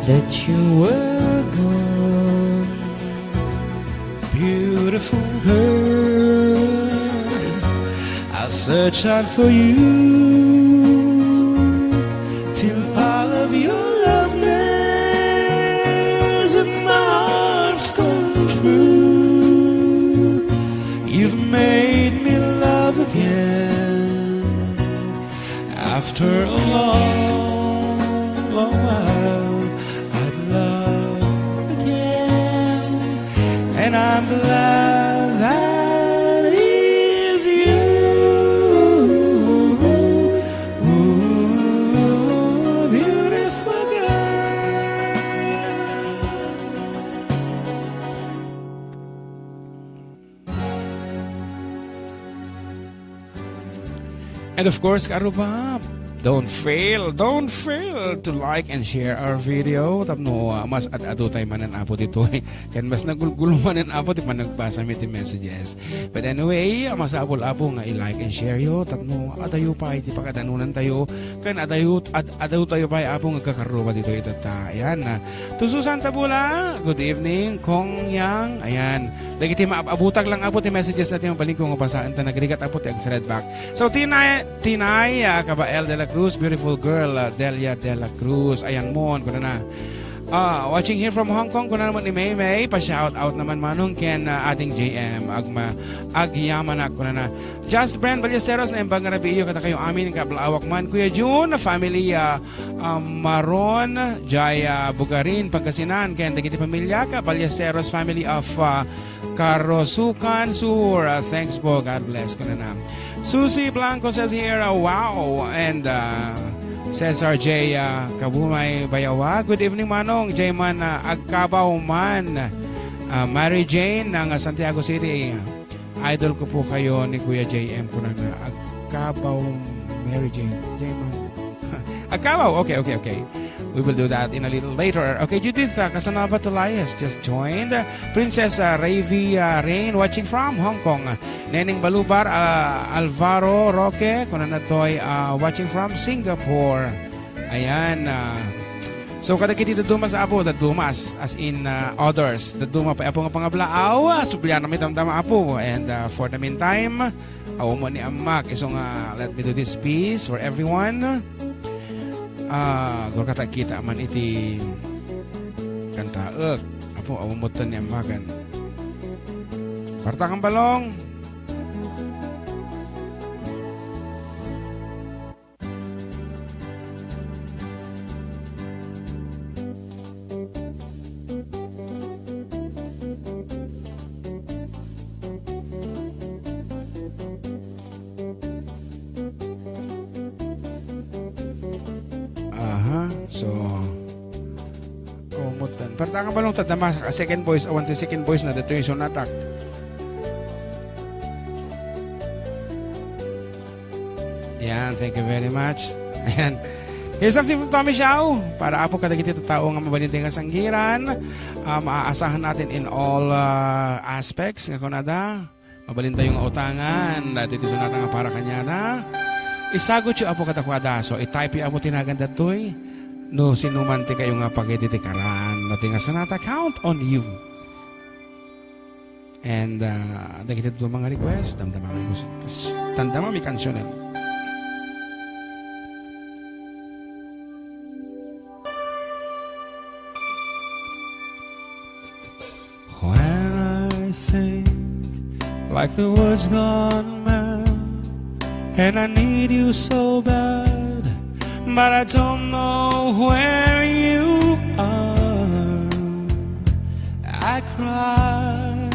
that you were gone. Beautiful girl, I'll search out for you till all of your loveliness and my heart's come true. You've made me love again. After a long, long while, I'd love again, and I'm glad that is And of course, kaarrubab, don't fail, don't fail to like and share our video. Tapno, ah, mas ad-adu tayo manen, Apo, ditoy. Ken mas nagulgulo manen, Apo, ti panagbasa mi ti messages. But anyway, masapul, Apo, nga i-like and share yo. Tapno, adayo pay ti pakadanunan tayo. Ken adayo, ad-, adayo tayo pay, Apo, nga kakarruba ditoy itatta. Ayan, ah, To Susan Tabula, good evening. Kong Yang, ayan. Dagiti maab-abutag lang, Apo, ti messages natin, mabalin ko nga basaen ta nagrigat, Apo, ti ag-thread back. So, Tinay, Tinay, ah, Kabael de la Cruz, beautiful girl, ah, Delia de la Cruz. Ayan mon, kunana. Ah, watching here from Hong Kong, kunana mo ni Maymay, pa-shout out naman manong ken, ah, ading J M, agma-, agyamanak, kunana. Just Brand Ballesteros, naimbag nga rabii kadakayo amin, kablawak man, Kuya Jun, family, ah, ah, Maron, Jaya Bugarin, Pangasinan, ken dagiti pamilya ka Ballesteros family of, ah, Karosukan Sur. Ah, thanks po. God bless. Kunana. Susie Blanco says here, ah, "Wow." And, ah, Cesar J, ah, Kabumay Bayawa. Good evening, Manong. Jay man, ah, agkabaw man. Ah, Mary Jane ng Santiago City. Idol ko po kayo ni Kuya J M, kunana. Agkabaw, Mary Jane. J M. Agkabaw. Okay, okay, okay. We will do that in a little later. Okay, Judith, uh, Casanova Tolias just joined. Princess, uh, Ravi, uh, Rain, watching from Hong Kong. Neneng Balubar, uh, Alvaro Roque, kunana toy, uh, watching from Singapore. Ayan, ah, so, kadagiti dadduma sa Apo, dadduma as, as in, ah, others. Dadduma pay Apo nga pangablaaw, ah, sublian mi damdama, Apo. And, ah, for the meantime, awan mo ni Amak. Isu nga, let me do this piece for everyone. Ah, gurkata kita man iti kantaek. Apo, awan mo ni Amakan. Parta kang balong. Aha, so, kaumutan. Parta kang balong ta, dama, second voice, awan ti second voice na, dito yung sunatak. Ayan, thank you very much. Ayan. Here's something from Tommy Xiao. Para Apo kadagiti tattao nga mabalin ti kasanggiran, ah, maaasahan natin in all, ah, aspects nga kunada. Mabalin tayo nga utangan. Dati ti sunata nga para kanyana. Isagot yo, Apo, kadakuada. So, i-type yo, Apo, ti nagan datoy. No, sino man ti kayo nga pagididikaran. Dati nga sunata, count on you. And, uh, dagiti dadduma nga request, damdama mi mus-, kas-, damdama mi kansionen. When I think like the world's gone mad, and I need you so bad, but I don't know where you are. I cry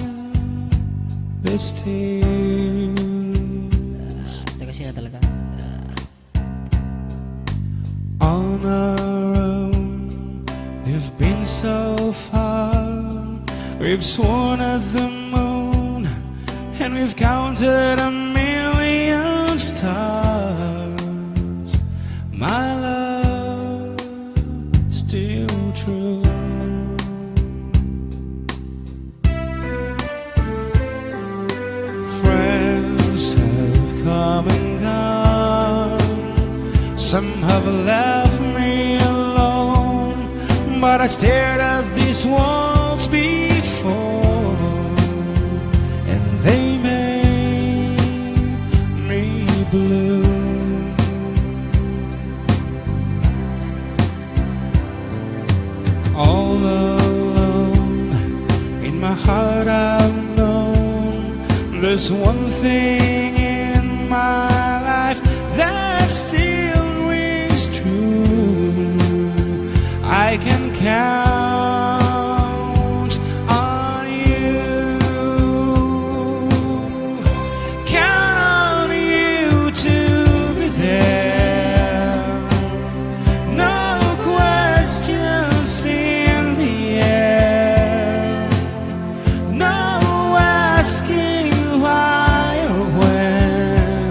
these tears. Taga sino talaga? On our own, we've been so far. We've sworn at the moon, and we've counted a million stars. My love, still true. Friends have come and gone. Some have left me alone, but I stared at these walls before, and they made me blue. All alone in my heart I've known there's one thing in my life that still rings true. I can count on you. Count on you to be there. No questions in the air. No asking why or when.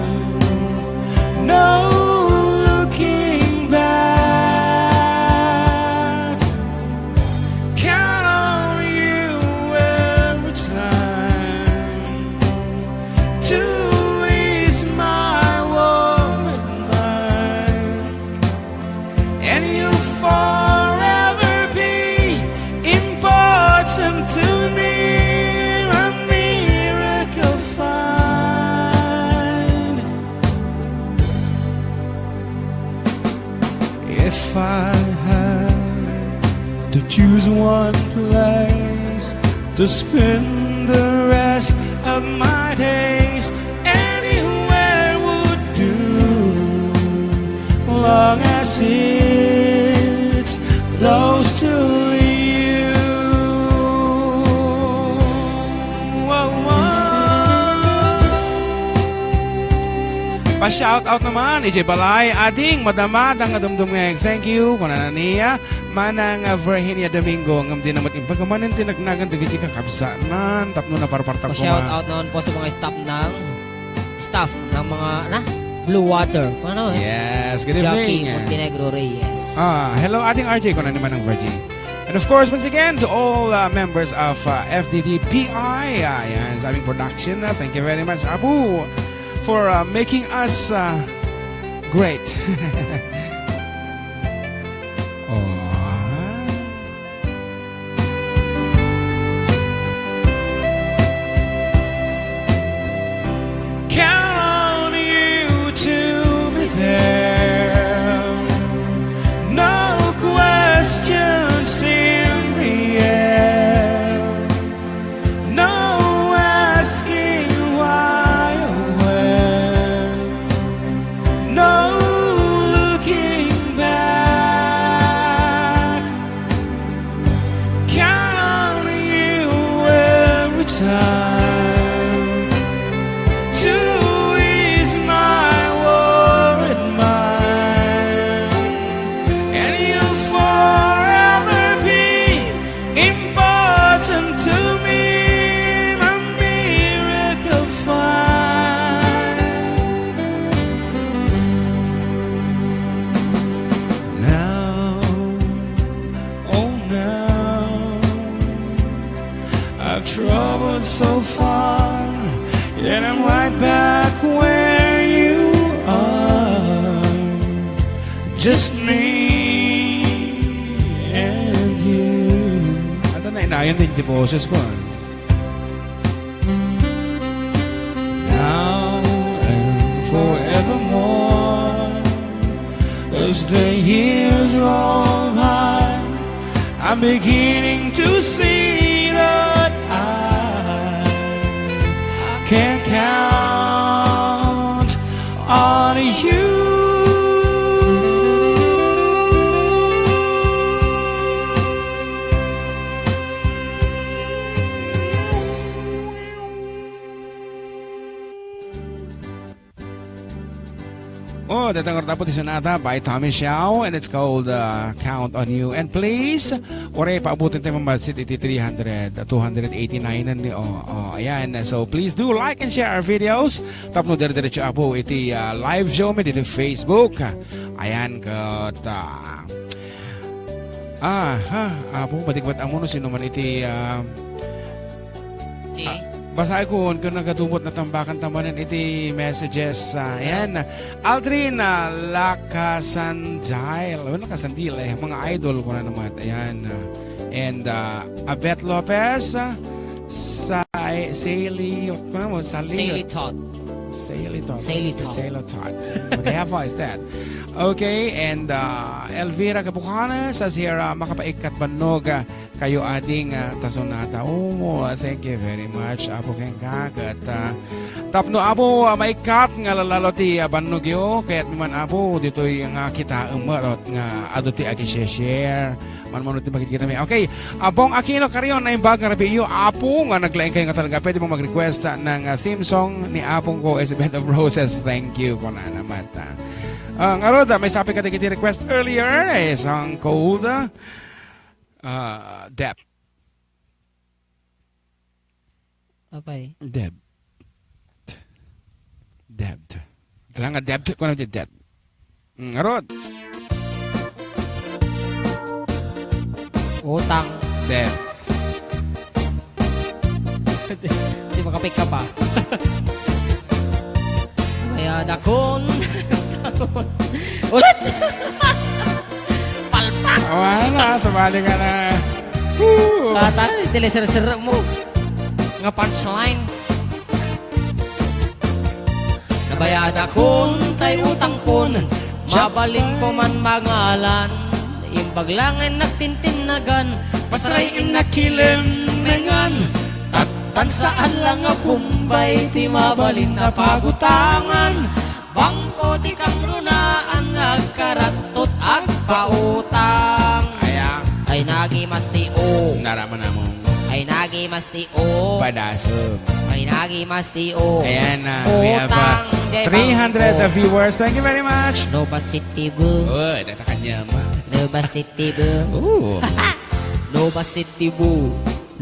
If I had to choose one place to spend the rest of my days, anywhere would do, long as it's close to you. Oh, oh. Pa-shout out naman, idiay balay, ading madama nga dumdumngeg. Thank you, kunana ni Manang Virginia Domingo, ngem di na met imbag manen ti nagnagan dagiti kakabsatnan tapno naparpartak koma. Pa-shout out naman po sa mga staff ng, staff ng mga, na, Blue Water. Ano? Yes, good Jackie evening. Montenegro Reyes. Ah, hello, Ading R J, kunana ni Manang Virgie. And of course, once again, to all, uh, members of, uh, F D D P I, uh, yan, sa aming production, uh, thank you very much, Abu, for, uh, making us, uh, great. Oh. Count on you to be there. No questions in the air. No asking why or when. No looking back. Count on you every time to ease my worried mind, and you'll forever be important to me, my miracle find. Now, oh, now, I've traveled so far, yet I'm right back where you are. Just me and you. Ata na inayon din ti boses ko, ah. Now and forevermore, as the years roll by, I'm beginning to see that I can count on you. Oh, dayta nga rod, Apo, ti sonata by Tommy Xiao, and it's called, uh, Count on You. And please, uray paabuton tayo mamadsit iti three hundred, two hundred eighty-nine ni, oh, oh, ayan. So please do like and share our videos. Tapno dire-diretso, Apo, iti, uh, live show mi dito Facebook. Ayan, ket, uh, ah, ha, Apo, batik met ammo no sino man iti, uh, Eh? Ah, basaen ko, ken nagadumot, natambakan ta manen iti messages, ah, ayan. Aldrin, ah, Lacasandil. Ano, Lacasandil, eh, mga idol ko na naman. Ayan, ah, and, ah, Abet Lopez, ah, Sa-, Saley, ano mo, Saley. Saley Todd. Saley Todd. Saley Todd. Saley Todd. Whatever is that? Okay, and, ah, Elvira Cabucanes, Azira, makapaikkat bannog, ah, kayo ading, ah, ta sonata. Oh, thank you very much, Apo, kenka. Ket, ah, tapno, Apo, ah, maikkat nga lalalo ti, ah, bannogyo, kayatmi man, Apo, ditoy nga kitaem met nga adu ti agi-share. Manmano ti makikita mi. Okay, Abong Aquino Carion, naimbag nga rabiiyo, Apo, nga naglaing kayo nga talaga. Pwede mo mag-request, ah, ng, ah, theme song ni Apong ko, is a bed of roses. Thank you, kunana met, ah. Ah, ngarud, ah, maisapit kadagiti request earlier, eh, Song Cold, ah, Ah, Debt. Apay? Debt. Debt. Kailangan debt. Kung ano yung debt? Mm, ngarud. Utang. Debt. Di makapik ka pa. Kaya dakon. Ulit! Palpak! Awa na, sumali ka na. Woo! Ata, teleserser mo. Nga punchline. Nabayadakon tay utangkon. Mabalin ko man mangalan, imbag la nga innak tintinnagan, pasray innak kilemmengan, tattan saan la nga Bombay ti mabalin a pagutangan. Bangko ti kangrunaan nga agkarattot agpautang. Aya. Ay nagimas ti o. Naraman namo. Ay nagimas ti o. Padaso. Ay nagimas ti o. Ayan na, we have, uh, Utang, jay three hundred bangko. Viewers. Thank you very much. No basit ti bu. Oh, data kanyama. No basit ti bu. Ooh. No basit ti bu.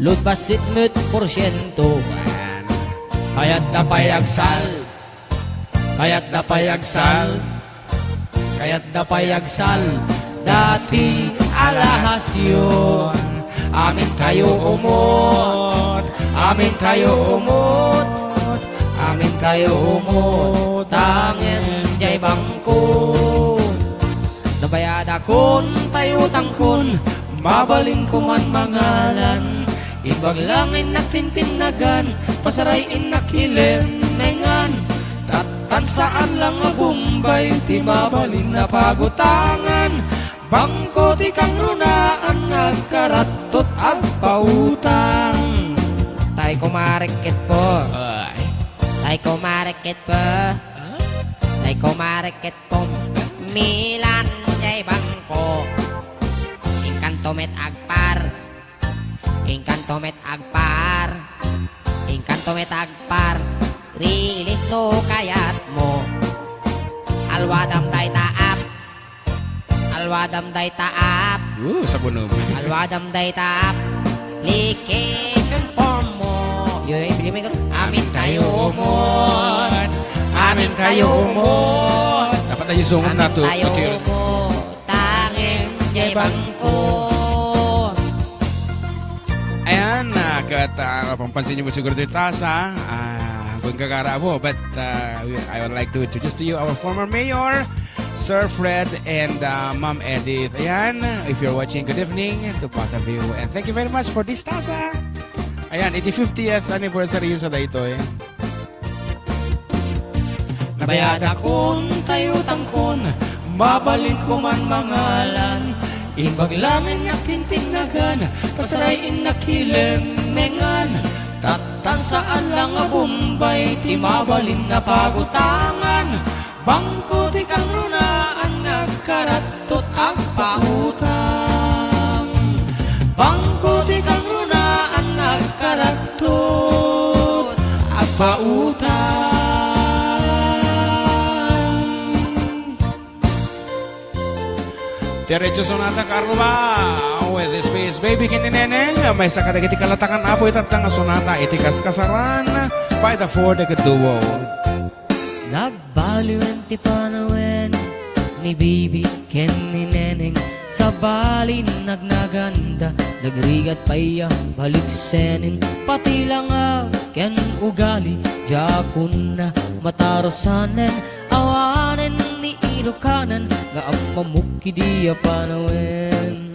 Lod basit met porsyento. Wan. Kayat da pay agsal. Kayat da pay agsal. Kayat da pay agsal. Dati alahasyo. Amin tayo umot. Amin tayo umot. Amin tayo umot. Tangin jay bangko. Nabayadakon tayo tangkon. Mabalin ko man mangalan. Imbag la nga innak tintinnagan, pasray innak kilemmengan. Tattan saan la nga Bombay ti mabalin a pagutangan. Bangko ti kangrunaan nga agkarattot agpautang. Tay kumarikit po. Ay. Tay kumarikit po. Huh? Tay kumarikit po. Milan jay bangko. Inkanto met agpar. Inkanto met agpar. Inkanto met agpar. Rilis no kayat mo. Alwadam dayta app. Alwadam dayta app. Uh, sa bunong. Alwadam dayta app. Application form mo. Yoy, bili mo yung Amin tayo umot. Amin tayo umot. Dapat na yung sungom na to. Amin tayo umot. Tangin jay bangko. Ayan, ah, ket, ah, mapapansin niyo po siguro dito, sa, ah, Bungkagara po. But, ah, we- I would like to introduce to you our former mayor, Sir Fred and, ah, Ma'am Edith. Ayan, if you're watching, good evening to both of you. And thank you very much for this tasa. Ayan, iti fiftieth anniversary yun sa daytoy. Nabayadakon tayo tangkon, mabalin ko man mangalan. Imbag la nga innak tintinnagan, pasray innak kilemmengan. Tattan saan la nga Bombay ti mabalin a pagutangan. Bangko ti kangrunaan nga agkarattot agpautang. Bangko ti kangrunaan nga agkarattot agpautang. Diretso Sonata Carlo ba? With this space, baby, ken ni Neneng. Maysa kadagiti kalatakan, Apo, itatta nga sonata iti kaskasaran by the Four Decade Duo. Nagbaliwen ti panawen ni Bibi ken ni Neneng. Sabali nagnaganda, nagrigat pay a baliksenen. Pati langa ken ugali, diakon a matarusanen. Awanen ni Ilokanan nga ammamok idi a panawen.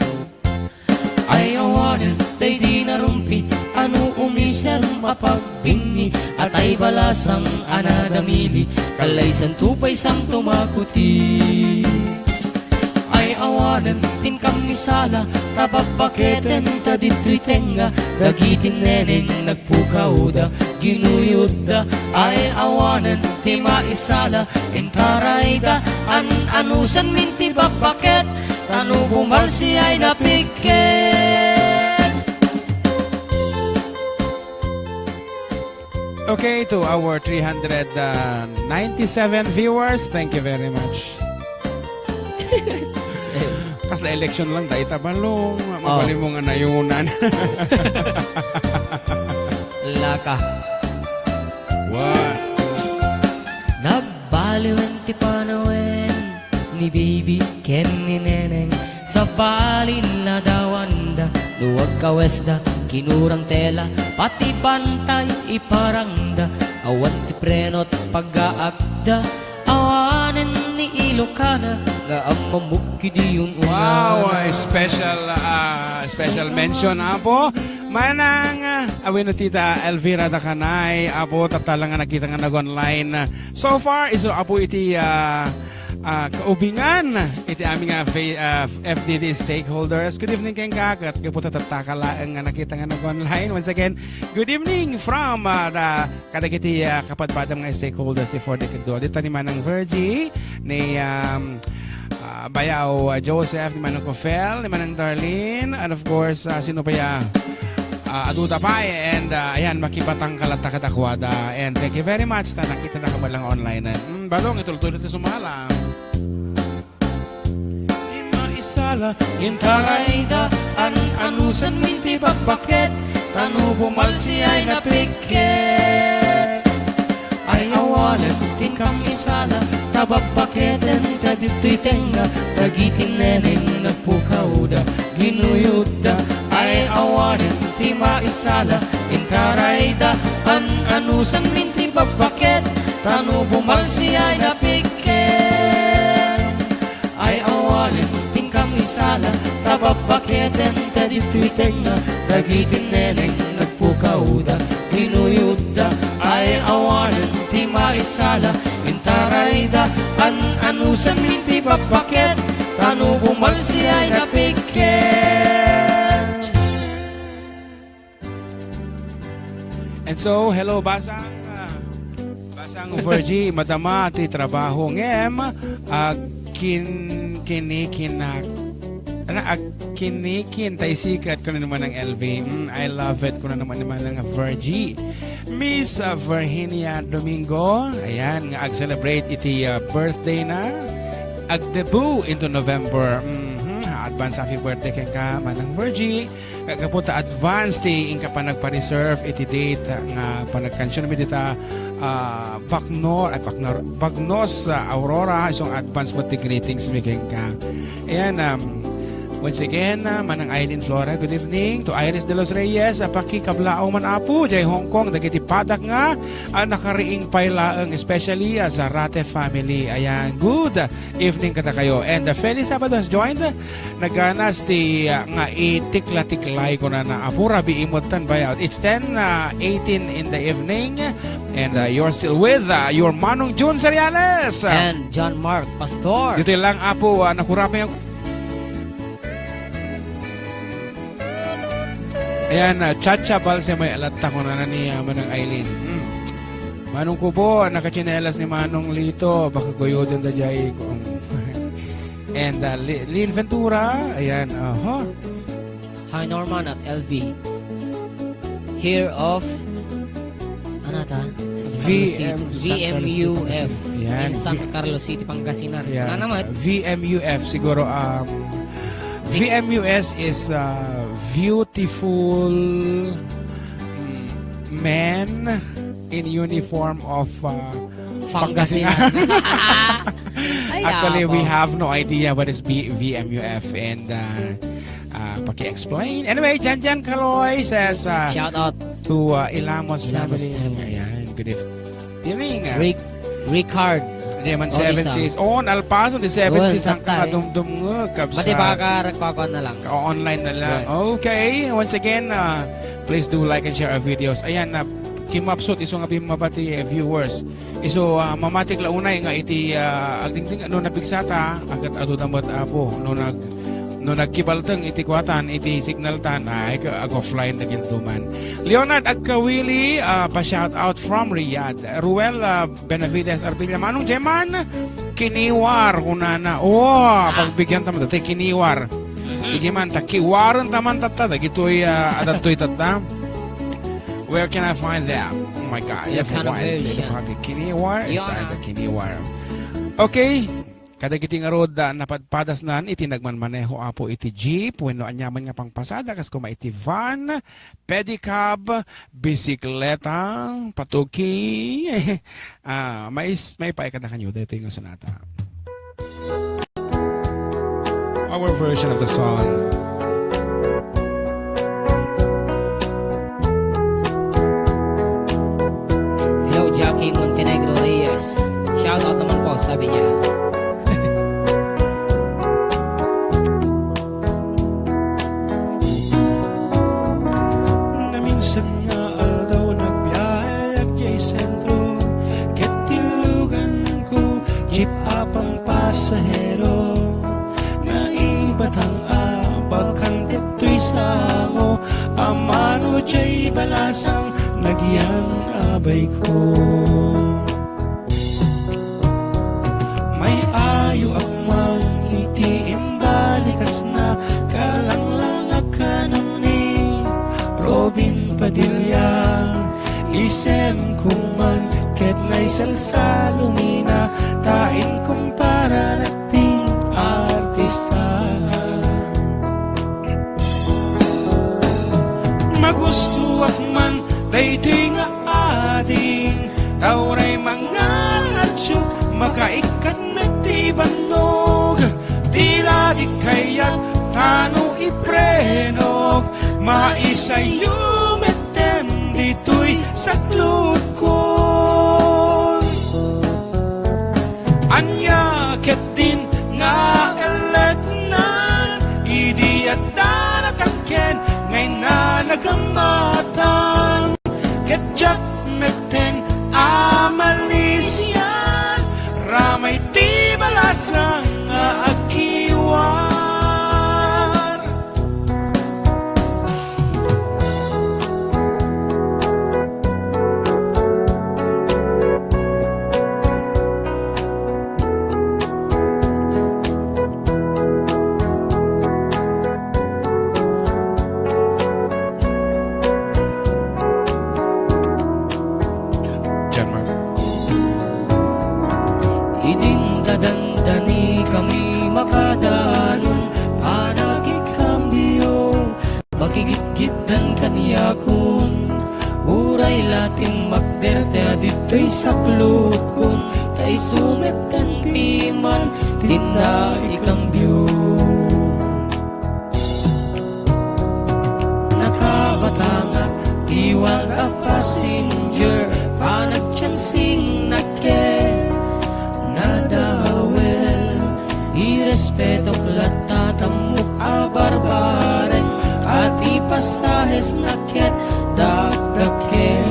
Ay awanen daydi narumpi a no umiser mapagbinni, a tay balasang a nadamili, kallaysanto pay santo makuti. Ay awanen ti inkammisala ta babbaketen ta ditoy tengnga, dagiti neneng nagpukawda, ginuyodda. Ay awanen ti maisala, intarayda, an-anusanmin ti bakbaket, ta no bumalsi ay napikket. Okay, to our three hundred ninety-seven viewers, thank you very much. Kasla election lang, dayta balong. Oh. Mabalin mo nga nayunan. Laka. What? Nagbaliwen ti panawen ni Bibi ken ni Neneng. Sabali nadawanda, no agkawesda, kinurang tela, pati bantay iparangda. Awan ti prenot pagaakda, awanen ni Ilokana nga ammamok idi yun una. Wow, a special, ah, special mention, Apo. Manang, ah, awino Tita Elvira Dakanay, Apo, tatala nga nakita nga nag-online. So far, isu, Apo, iti, ah, ah, kaubingan iti amin nga fa-, ah, F D D stakeholders. Good evening kenka, ket gapu ta tattaka laeng nga nakita nga nag-online. Once again, good evening from, ah, the, kadagiti, ah, kapadpadam nga stakeholders ti Four Decade Duo. Dita ni Manang Virgie, ni, um, ah, Bayaw, ah, Joseph, ni Manang Kofel, ni Manang Darlene, and of course, ah, sino pa ya? Ah, aduda pay, and, ah, ayan, makibatangka latta kadakuada. And thank you very much ta nakita na ka man lang online. Mm, Balong, itultuloy ti sumala. Di maisala, intarayda, an-anusanmin ti babbaket, ta no bumalsi ay napikket. Ay awanen ti kam isala, ta babbaketen ta ditoy tengnga, dagiti neneng nagpukawda, ginuyodda. Ay awanen ti maisala, intarayda, an-anusanmin ti babbaket, ta no bumalsi ay napikket. Ay awanen ti kam isala, ta babbaketen ta ditoy tengnga, dagiti neneng nagpukawda, ginuyodda. Ay awanen ti maisala, intarayda, an-anusanmin ti babbaket, ta no bumalsi ay napikket. And so, hello, Basang. Ah, Basang Virgie, madama ti trabaho ngem agkin-, kinikinak-, ana, agkinikin tay sikat, kuno naman ang L V. Mm, I love it, kuno naman naman ang Virgie. Miss, ah, Virginia Domingo, ayan, nga ag-celebrate iti, ah, birthday na. Ag-debut into November. Mhm. Advance happy birthday kenka, Manang Virgie. Gapu ta advance ti inka panagpa-reserve iti date nga panagkansionmi dita, ah, Baknor, ay, Baknor, Bagnos, ah, Aurora, isung advance met ti greetings mi kenka. Ayan, um, once again, ah, Manang Eileen Flora, good evening. To Iris de los Reyes, ah, pakikablaong man, Apo, jay Hong Kong, dagiti padak nga, ah, nakariing pay laeng, especially, ah, Zarate family. Ayan, good evening kadakayo. And, ah, Feli Sabado has joined. Naganas ti, ah, nga itikla-tiklay kunana, Apo, rabii met tan bayaw. It's ten, ah, eighteen in the evening, and, ah, you're still with, ah, your Manong Jun Seriales. And John Mark Pastor. Dito lang, Apo, ah, nakurapay ang, ayan, ah, Chacha Balse may alatta kunana ni, ah, Manang Eileen. Mm. Manong Kubo, nakatsinelas ni Manong Lito, baka guyuden da jay. And, uh, Li-, Lynn Ventura, ayan, aha. Hi, Norman at L V. Here of, ano ta? San Carlos City. V M, San Carlos City, V M U F Pangasinan. Ayan, in San V-, Carlos City, Pangasinan. Ayan, na naman. Uh, V M U F, siguro, um, V M U S is, uh, beautiful, mm, men in uniform of, uh, Pangasinan. Pangasinan. Ay, Actually, we ako. have no idea what is B-, V M U F, and, uh, uh, paki-explain. Anyway, Jan Jan Kaloy says, uh, shout out to, uh, Ilamos Ilamos family. family. Ayan, good eve-, evening, uh, Rick, Ricard Diamond Odisang. Seven says, "On, Alpasan, the seven says, hangka nga dumdum nga, kabsat." Mati baka nagpakuan na lang. Ka-online na lang. Right. Okay, once again, uh, please do like and share our videos. Ayan, na kimapsut isu nga bimmabati, eh, viewers. Isu, ah, mamatik la unay nga iti, ah, agdingding no napigsata, agat adu da met, Apo, no nag-, no nagkibalteng iti kuatan, iti signal tan, ay, ka-, ag-offline da gilduman. Leonard Agkawili, ah, pa-shout out from Riyadh. Ruel, ah, Benavides Arbilia, Manong Jeman, kiniwar, kunana. Oh, pagbigyan ta man, dati kiniwar. Sige man, ta kiwaren ta man tatta, dagitoy, ah, adadtoy tatta. Where can I find that? Oh my God, you have a wild lady party. Kiniwar, is that the kiniwar? Okay. Kadagiti ngarud, ah, napadpadasnan iti nagmanmaneho, Apo, iti jeep wenno aniaman nga pangpasada, kas koma iti van, pedicab, bisikleta, patuki. Ah, mais-, maipaay kadakayo daytoy nga sonata. Our version of the song. Hello, Jackie Montenegro Reyes. Shout out naman po, sabi niya. Naminsan nga aldaw, nagbiahe ak jay sentro, ket tilluganko, jeep a pangpas-, sango, ammano diay balasang nagyan a bayko. May ayoak man iti imbalikasna, kalanglangak kanam ni Robin Padilla. Isemko man ket naisalsalomina, ta inkumparanak ti artista. Magustoak man daytoy nga ading, ta uray mangararatiok, makaikkat met ti bannog. Ti la di kayat tano iprenok, maisayo metten ditoy saklutkon. Ania ketdin nga eleknan idi adda natangken nga inna nagammatan? Ket diak metten a malisian, ramay ti balasang nga agkiwar. John Mark. Idin ta dandani kami makadanon panagikambio, pakigitgitdan kaniakon. Uray la ti makderte a ditoy saklutkon, ta isu metten piman ti inna ikambio. Nakabatangak ti wild a passenger, panagchansingnak ket nadawel. Irespetok latta tammok a barbareng, a ti pasahesnak ket dakdakkel.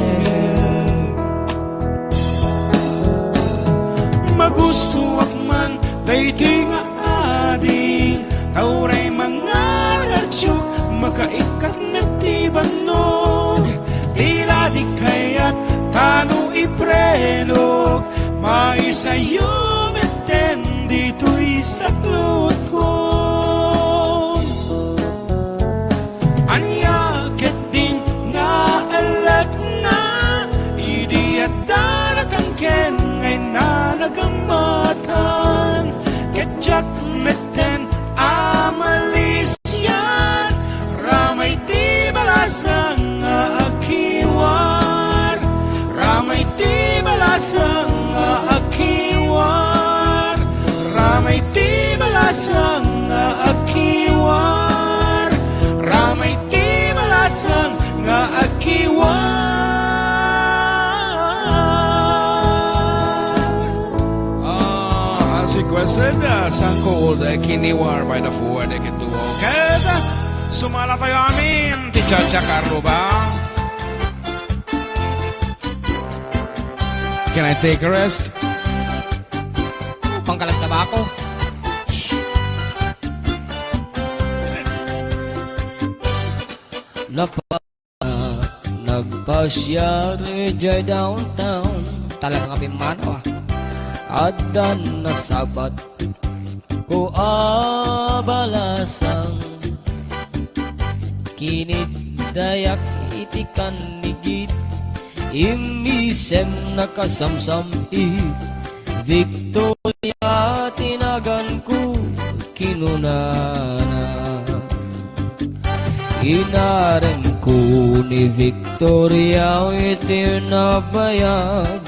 Magustoak man daytoy nga adi, ta uray mangararatiok, makaikkat met ti bannog. Ti la di kayat tano iprenok, maisayo metten ditoy saklutkon. Ania ketdin nga elekna, idi adda natangken nga inna nagammatan? Ket diak metten a malisian, ramay ti balasang nga agkiwar, ramay ti balasang nga agkiwar, ramay ti balasang nga agkiwar, ramay ti balasang nga agkiwar. Ah, as requested, uh, Sangko Old, uh, Kiniwar by the Four Decade Duo. Ket, uh, sumala tayo amin, ti Chacha Carlo ba? Can I take a rest? Pangkalag tabako. Napa-, nagpasiar idiay downtown. Talaga nga pimmanaw, ah. Addan nasabat ko a balasang. Kiniddayak iti kannigit, immisem nakasamsam-it. Victoria ti naganko, kinunana. Inaremko ni Victoria iti nabayag.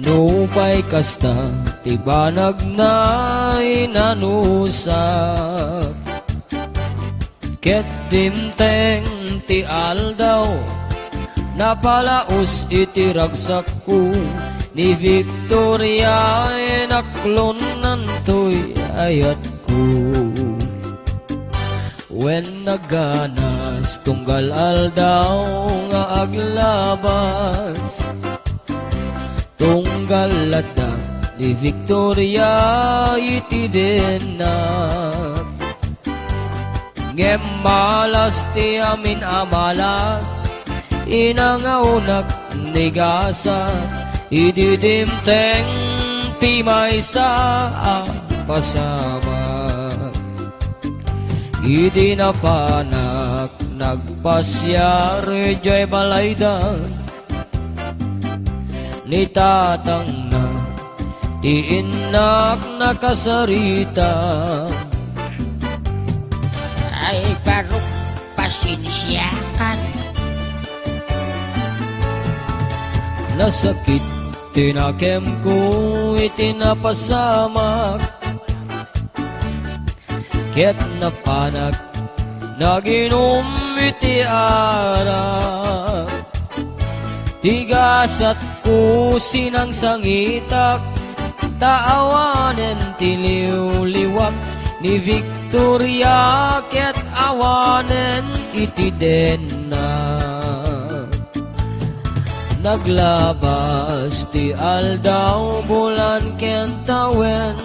Nupay kasta ti banagna, inanusak. Ket dimteng ti aldaw, napalaus iti ragsakko ni Victoria, inaklonnantoy ayatko. Wen naganas tunggal aldaw nga aglabas, tunggal lattan ni Victoria iti dennak. Ngem malas ti amin a malas, inangawnak ni gasat, idi dimteng ti maysa a pasamak. Idi napanak nagpasiar idiay balayda, ni tatangna, ti innak nakasarita. Ay, barok, pasensiakan. Nasakit ti nakemko iti napasamak. Ket napanak naginum iti arak. Ti gasatko sinangsangitak, ta awanen ti liwliwak ni Victoria ket awanen iti denna. Naglabas ti aldaw, bulan ken tawen.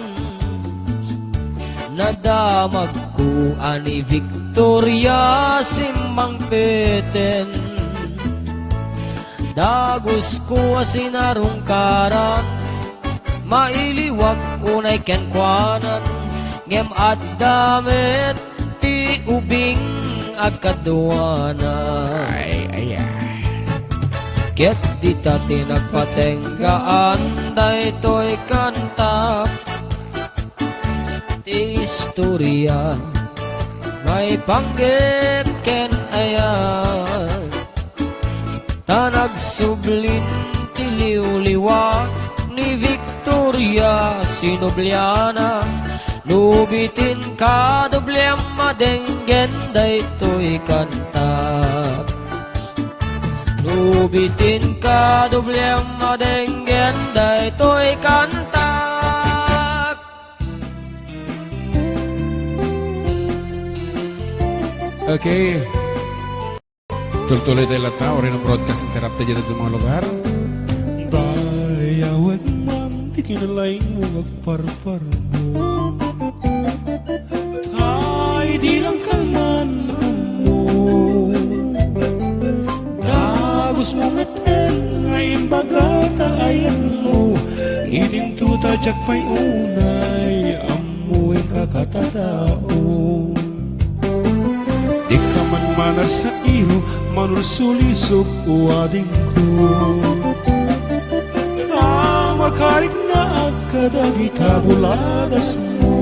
Nadamagko a ni Victoria simmangpeten. Dagusko a sinarungkaran, mailiwak unay kenkuanan, ngem adda met ti ubing a kaduana. Ay, ay, ay. Ket dita ti nagpatenggaan daytoy kanta. Ti istoria maipanggep ken ayat. Ta nagsublin ti liwliwa ni Victoria, sinubliana. No bitin kadubliam a denggen daytoy kanta. No bitin kadubliam a denggen daytoy kanta. Okay. Tultuloy tayo latta, Orino Broadcast Interrupted dyan ito mga lugar. Dayawek man ti kinalaing mo agparparmo. Tay di lang kalman mo. Dagus mo ngaten nga imbaga ta ayan mo. Idinto ta diak pay unay ammo ikakatadao. Dika man manarsairo, manulsulisog o adingko. Ta makariknaak kadagita buladasmo.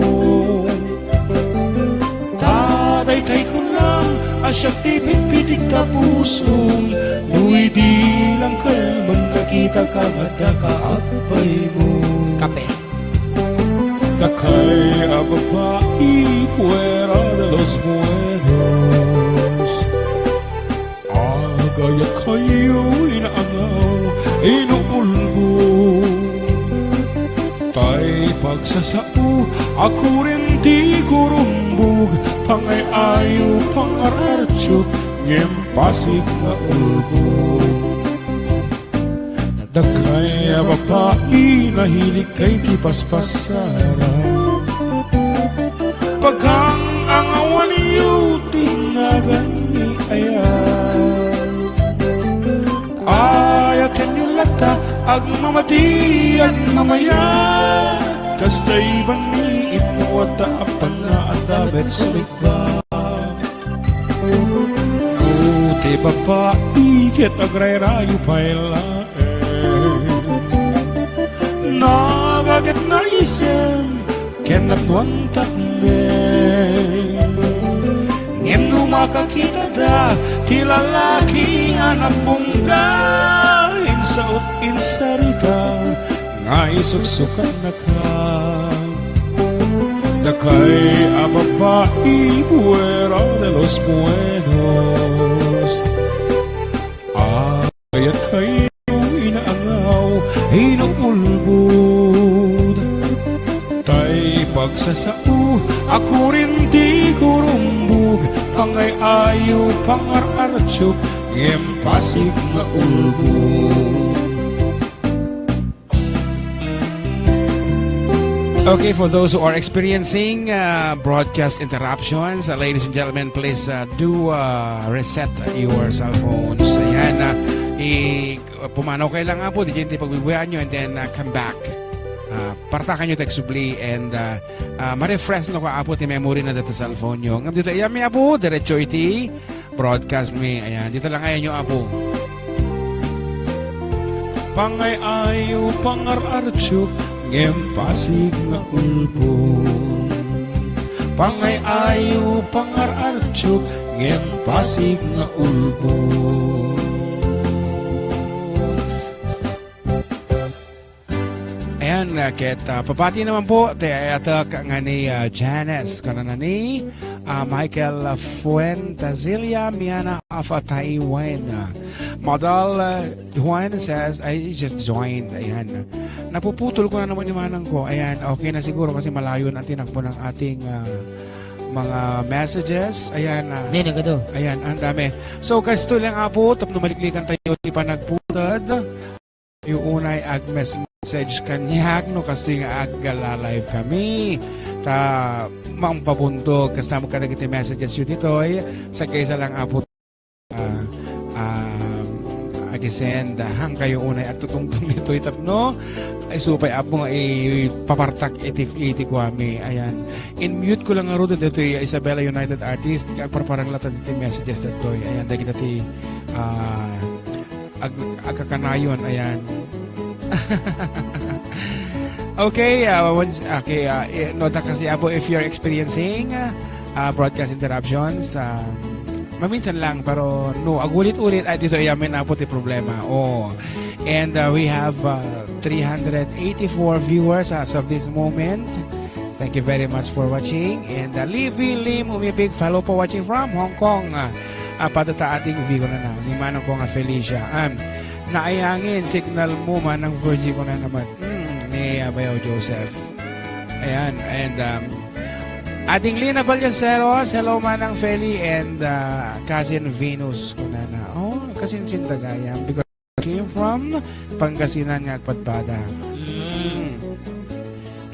Ta daytay kunam a siak ti pitpitik ta pusom, no idi lang kalman nakita ka nga adda ka agpaymo. Kape. Dakay a babai fuera de los buenos. Agayat kayo inaangaw, inuulbo. Tay pagsasao, akurin ti kurumbog, pangay-ayo, pangar-artiok, ngem pasig nga ulbo. Dakay a babai, nahilik kay ti paspasaran. Pagang-angawanyo ti nagan ni ayat. Ayatenyo latta, agmamati, agmamayat. Kasta iban ni Itno, adda a panna, adda met sumikba. No ti babai ket agrayrayo pay laeng, nagaget naisem ken natuan takneng. Ngem no makakitada ti lalaki a napungga, insaot, insarita, nga isuksukannaka. Dakay a babai fuera de los buenos. Agayat kayo inaangaw, inuulbod. Tay pagsasao, akurin ti kurumbog, pangay-ayo, pangar-artiok, ngem pasig nga ulbod. Okay, for those who are experiencing uh, broadcast interruptions, uh, ladies and gentlemen, please uh, do uh, reset your cell phones. Ayan, uh, i- pumanaw kayo lang, Apo, di dyan ti pagbibuyan nyo, and then uh, come back. Uh, partakan nyo ti agsubli, and uh, uh, ma-refresh no ka, Apo, ti memory na data cellphone nyo. Ngam dito, ayan, mi, Apo, diretso iti broadcast mi. Ayan, dito lang ayan nyo, Apo. Pangay-ayo, pangar-artiok, ngem pasig nga ulbod. Pangay-ayo, pangar-artiok, ngem pasig nga ulbod. Ayan, uh, ket uh, papati naman po, ti ayatek nga ni uh, Janice, kanana ni uh, Michael uh, Fuentazilla, Miana of uh, Taiwan. Uh, Model uh, Juan says, I just joined. Ayan. Napuputol ko na naman yung manang ko. Ayan, okay na siguro kasi malayo na ang tinakbo ng ating uh, mga messages. Ayan. Uh, Hindi, nagado. Ayan, ang dami. So, kasto lang, Apo, tapno maliklikan tayo, di pa nagputad. Yung unay ag-message kaniak, no, kasi nga ag-live kami. Ta, mangpabuntog, kasta mo kadagiti messages yu ditoy, sa kaysa lang, Apo, ah, ah, agisend, ah, hang kayo unay agtutungtong ditoy tapno, ay supay, Apo, nga ipapartak iti, iti kuami. Ayan. In mute ko lang nga rudo ditoy Isabela United Artist, agparparang latta ditoy messages ditoy. Ayan, dagita ti, ah, ag-, agkakanayon, ayan. Okay, uh, once, okay, uh, eh, no, ta kasi, Apo, if you're experiencing uh, uh, broadcast interruptions, uh, maminsan lang, pero no, agulit-ulit, ay, dito, iyamin, Apo, ti problema. Oh. And uh, we have uh, three hundred eighty-four viewers as of this moment. Thank you very much for watching. And uh, Livy Lim Umipig, follow po, watching from Hong Kong. Uh, uh, pada ta ating view na na. Ni manang ko nga Felicia. Um, naayangin, signal mo, manang Virgie ko na naman. Hmm, ni uh, Bayaw Joseph. Ayan, and um, ating Lina Ballesteros, hello manang Feli and uh, cousin Venus ko na na. Oh, kasinsin dagayam because came from Pangasinan nga agpadpada. Mm.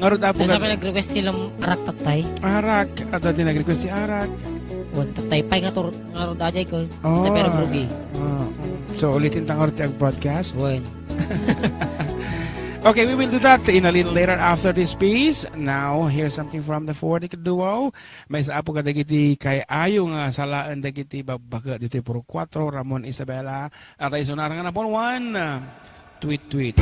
Ngarud, Apo, nasa ka- may nag-request nila arak, tatay? Arak. At dati nag-request si arak. Wan, tatay pay nga tur-, ngarud, ajay ko. Oh, tatay, pero rugi. Ah. So, ulitin ta ngarud ti ag-broadcast? Wan. Okay, we will do that in a little later after this piece. Now, here's something from the Four Decade Duo. Maysa, Apo, kadagiti kay-ayo nga salaen dagiti babbake ditoy Purok Kuatro, Ramon Isabela. At ay sunar nga napon one, uh, tweet, tweet.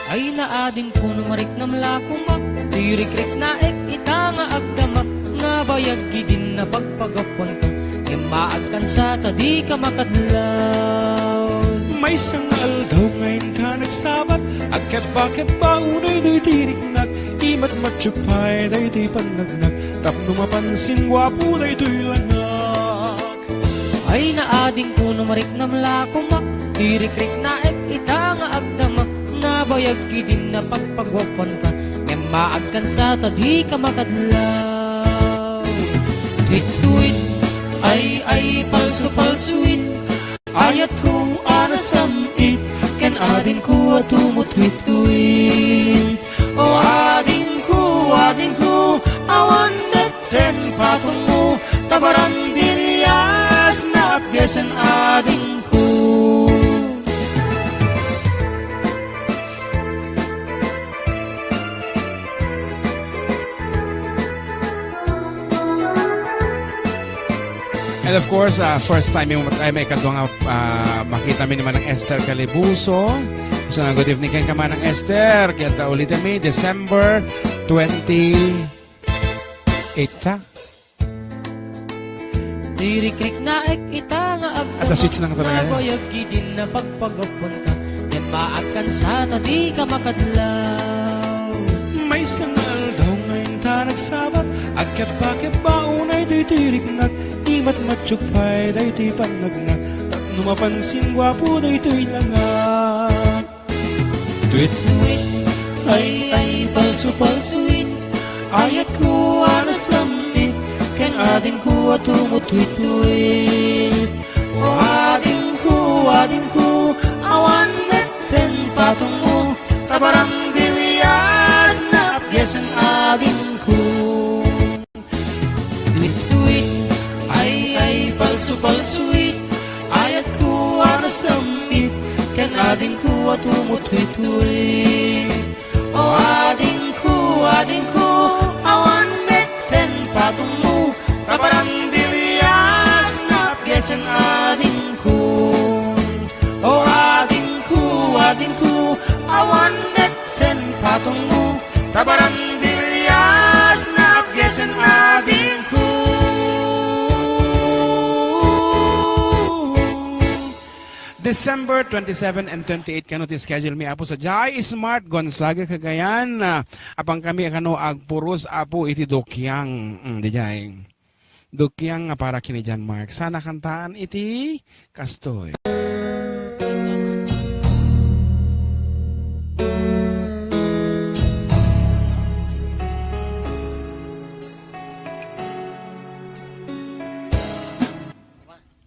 Ay naadingko no mariknam la koma, ti rikriknaek ita nga agdamak, nga bayag idi napagpagapuanka, ngem maagkan sa ta dika makadlaw. Maysa nga aldaw nga inta nagsabat, agkebba-kebba unay daytoy riknak, imatmatyo pay daytoy pannaknak, tapno mapansin guapo daytoy langak. Ay naadingko no mariknam la koma, ti rikriknaek ita nga agdamak, nga bayag idi napagpaguapuanka, ngem maagkan sa ta dika makadlaw. Tweet-tweet, ay, ay, palso-palsoit, ayatko a nasam-it, ken adingko a tumutweet-tweet. O adingko, adingko, awan met ten patongmo, ta barandilias naapgesen adingko. And of course, uh, first time yung matay, may kadwa nga uh, makita mi naman ng Esther Calibuso. So, good evening kay Kamanang Esther. Kaya ulitin mi, December twenty-eight. Ti rikriknaek ita nga agdamak. At switch na nga talaga yan. Nabayag idi napagpagapuanka, ngem maagkan sa ta dika makadlaw. Maysa nga aldaw nga inta nagsabat, agkebba-kebba unay daytoy riknak, imatmatyo pay daytoy pannaknak, tapno mapansin guapo daytoy langak. Tweet-tweet, ay, ay, palso-palsoit, ayatko a semmit, ken adingko a tumutuytuy. O adingko, adingko, awan metten patongmo, ta barang dilias napgesen adingko. Tuytuy, ay, ay, palsu-palsuit, ayatko a nasemmit, ken adingko a tumutuytuy. O adingko, adingko, awan metten patongmo, ta barang dilias napgesen adingko. O adingko, adingko, awan metten patongmo, ta barang dilias napgesen adingko. December twenty-seven and twenty-eight kano ti schedule mi, Apo, sadiay Smart Gonzaga, Cagayan. Ah, apankami a kano agpuros, Apo, iti dukiang. Mm, diay. Dukiang nga para ken ni John Mark. Sana kantaan iti kastoy.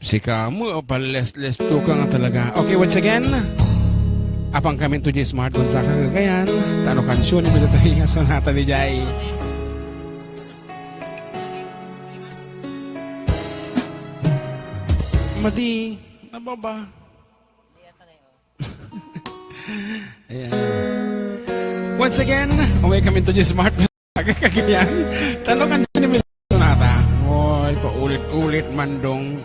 Sika mo, palesles ko ka nga talaga. Okay, once again, apankami to diay Smart Gonzaga, Cagayan. Ta no kansion, ito tayo nga sonata diay. Madi, nababa. Ayan. Once again, umay kami to diay Smart Cagayan. Tano kan ni Milton ata. Oy, paulit-ulit man dong.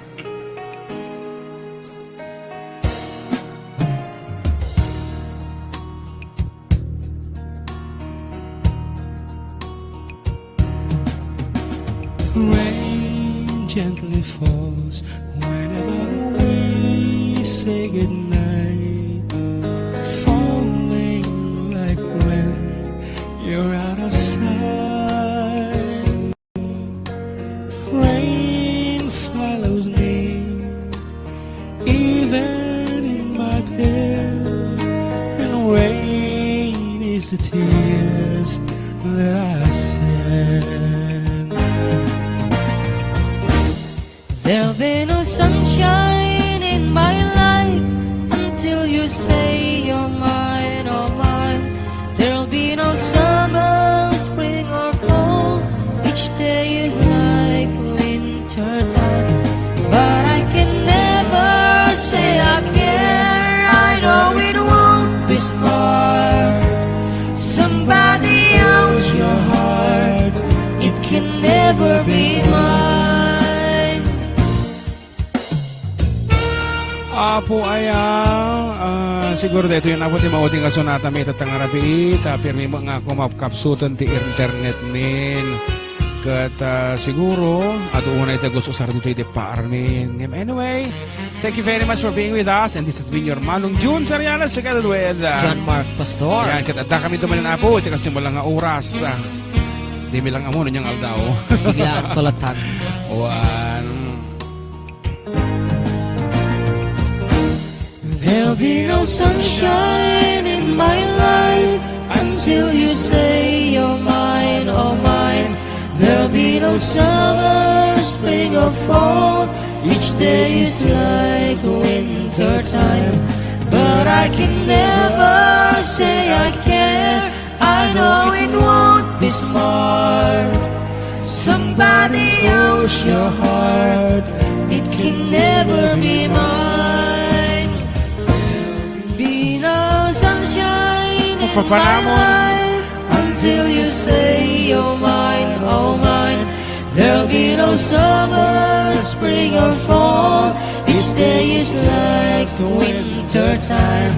Rain gently falls whenever we say goodnight, falling like when you're out of sight. Rain follows me even in my pain, and rain is the tears that I send. There'll be no sunshine in my life until you say you're mine, oh mine. There'll be no summer, spring, or fall. Each day is like winter time. But I can never say I care. I know it won't be smart. Somebody owns your heart. It can never be mine. Apo aya, ah, siguro daytoy nga Apo ti maudi nga sonata mi ita nga rabii, ta pirmi met nga kumapkapsuten ti internet min. Ket, ah, siguro, adu unay ti agusar ditoy ti paarmin. Ngem anyway, thank you very much for being with us. And this has been your Manong Jun Sarialas together with, ah, John Mark Pastor. Yan, ket adda kami tumanan, Apo, iti kas ti mula nga oras. Ah, di mi lang ammo no niang aldaw. Bigla ang tulatan. One. There'll be no sunshine in my life until you say you're mine, oh mine. There'll be no summer, spring, or fall. Each day is like winter time. But I can never say I care. I know it won't be smart. Somebody owns your heart. It can never be mine. Be no sunshine in my life until you say you're mine, oh mine. There'll be no summer, spring, or fall. Each day is like winter time.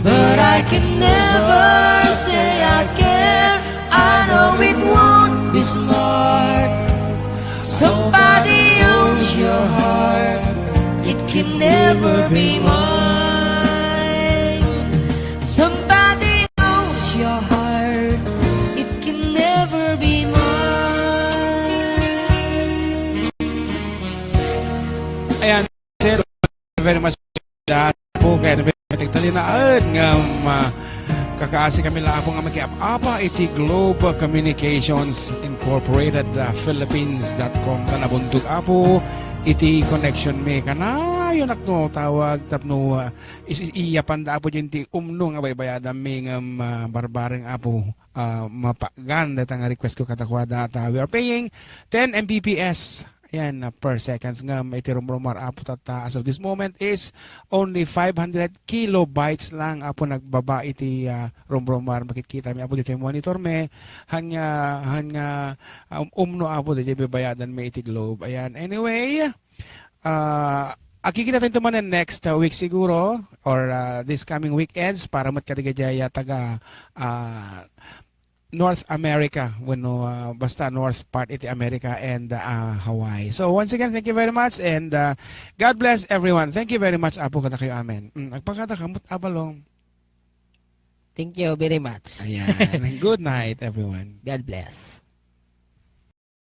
But I can never say I care. I know it won't be smart. Somebody owns your heart. It can never be mine. Somebody owns your heart. It can never be mine. Ayan, sir. Very much po kay nabibitik talinaed nga, um, ah, Kakaasi kami la, Apo, nga makiap-apa iti Globe Communications Incorporated, ah, Philippines dot com. Ta nabundog, Apo, iti connection mi. Kanayon a tawag tapno, ah, is-, is-, iyapanda, Apo, diay ti umno nga baybayadam mi ngem, ah, barbareng, Apo. Ah, mapagan dayta nga request ko kadakuada. Ta we are paying ten M B P S. Ayan, ah, per seconds ngem iti rumrumar, Apo, tatta as of this moment is only five hundred kilobytes lang, Apo, nagbaba iti, ah, rumrumar. Makitkita mi, Apo, ditoy monitor mi. Haan nga, haan nga, um, umno, Apo, ditoy babayadan mi iti Globe. Ayan. Anyway, ah, agkikita tayo manen next, ah, week siguro or, ah, this coming weekends para met kadagiti, ah, taga, ah, North America, wenno, ah, basta north part iti America and, ah, Hawaii. So once again, thank you very much and, ah, God bless everyone. Thank you very much, Apo, kadakayo amin. Mm, agpakada kamot, Abalong. Thank you very much. Ayan. Good night, everyone. God bless.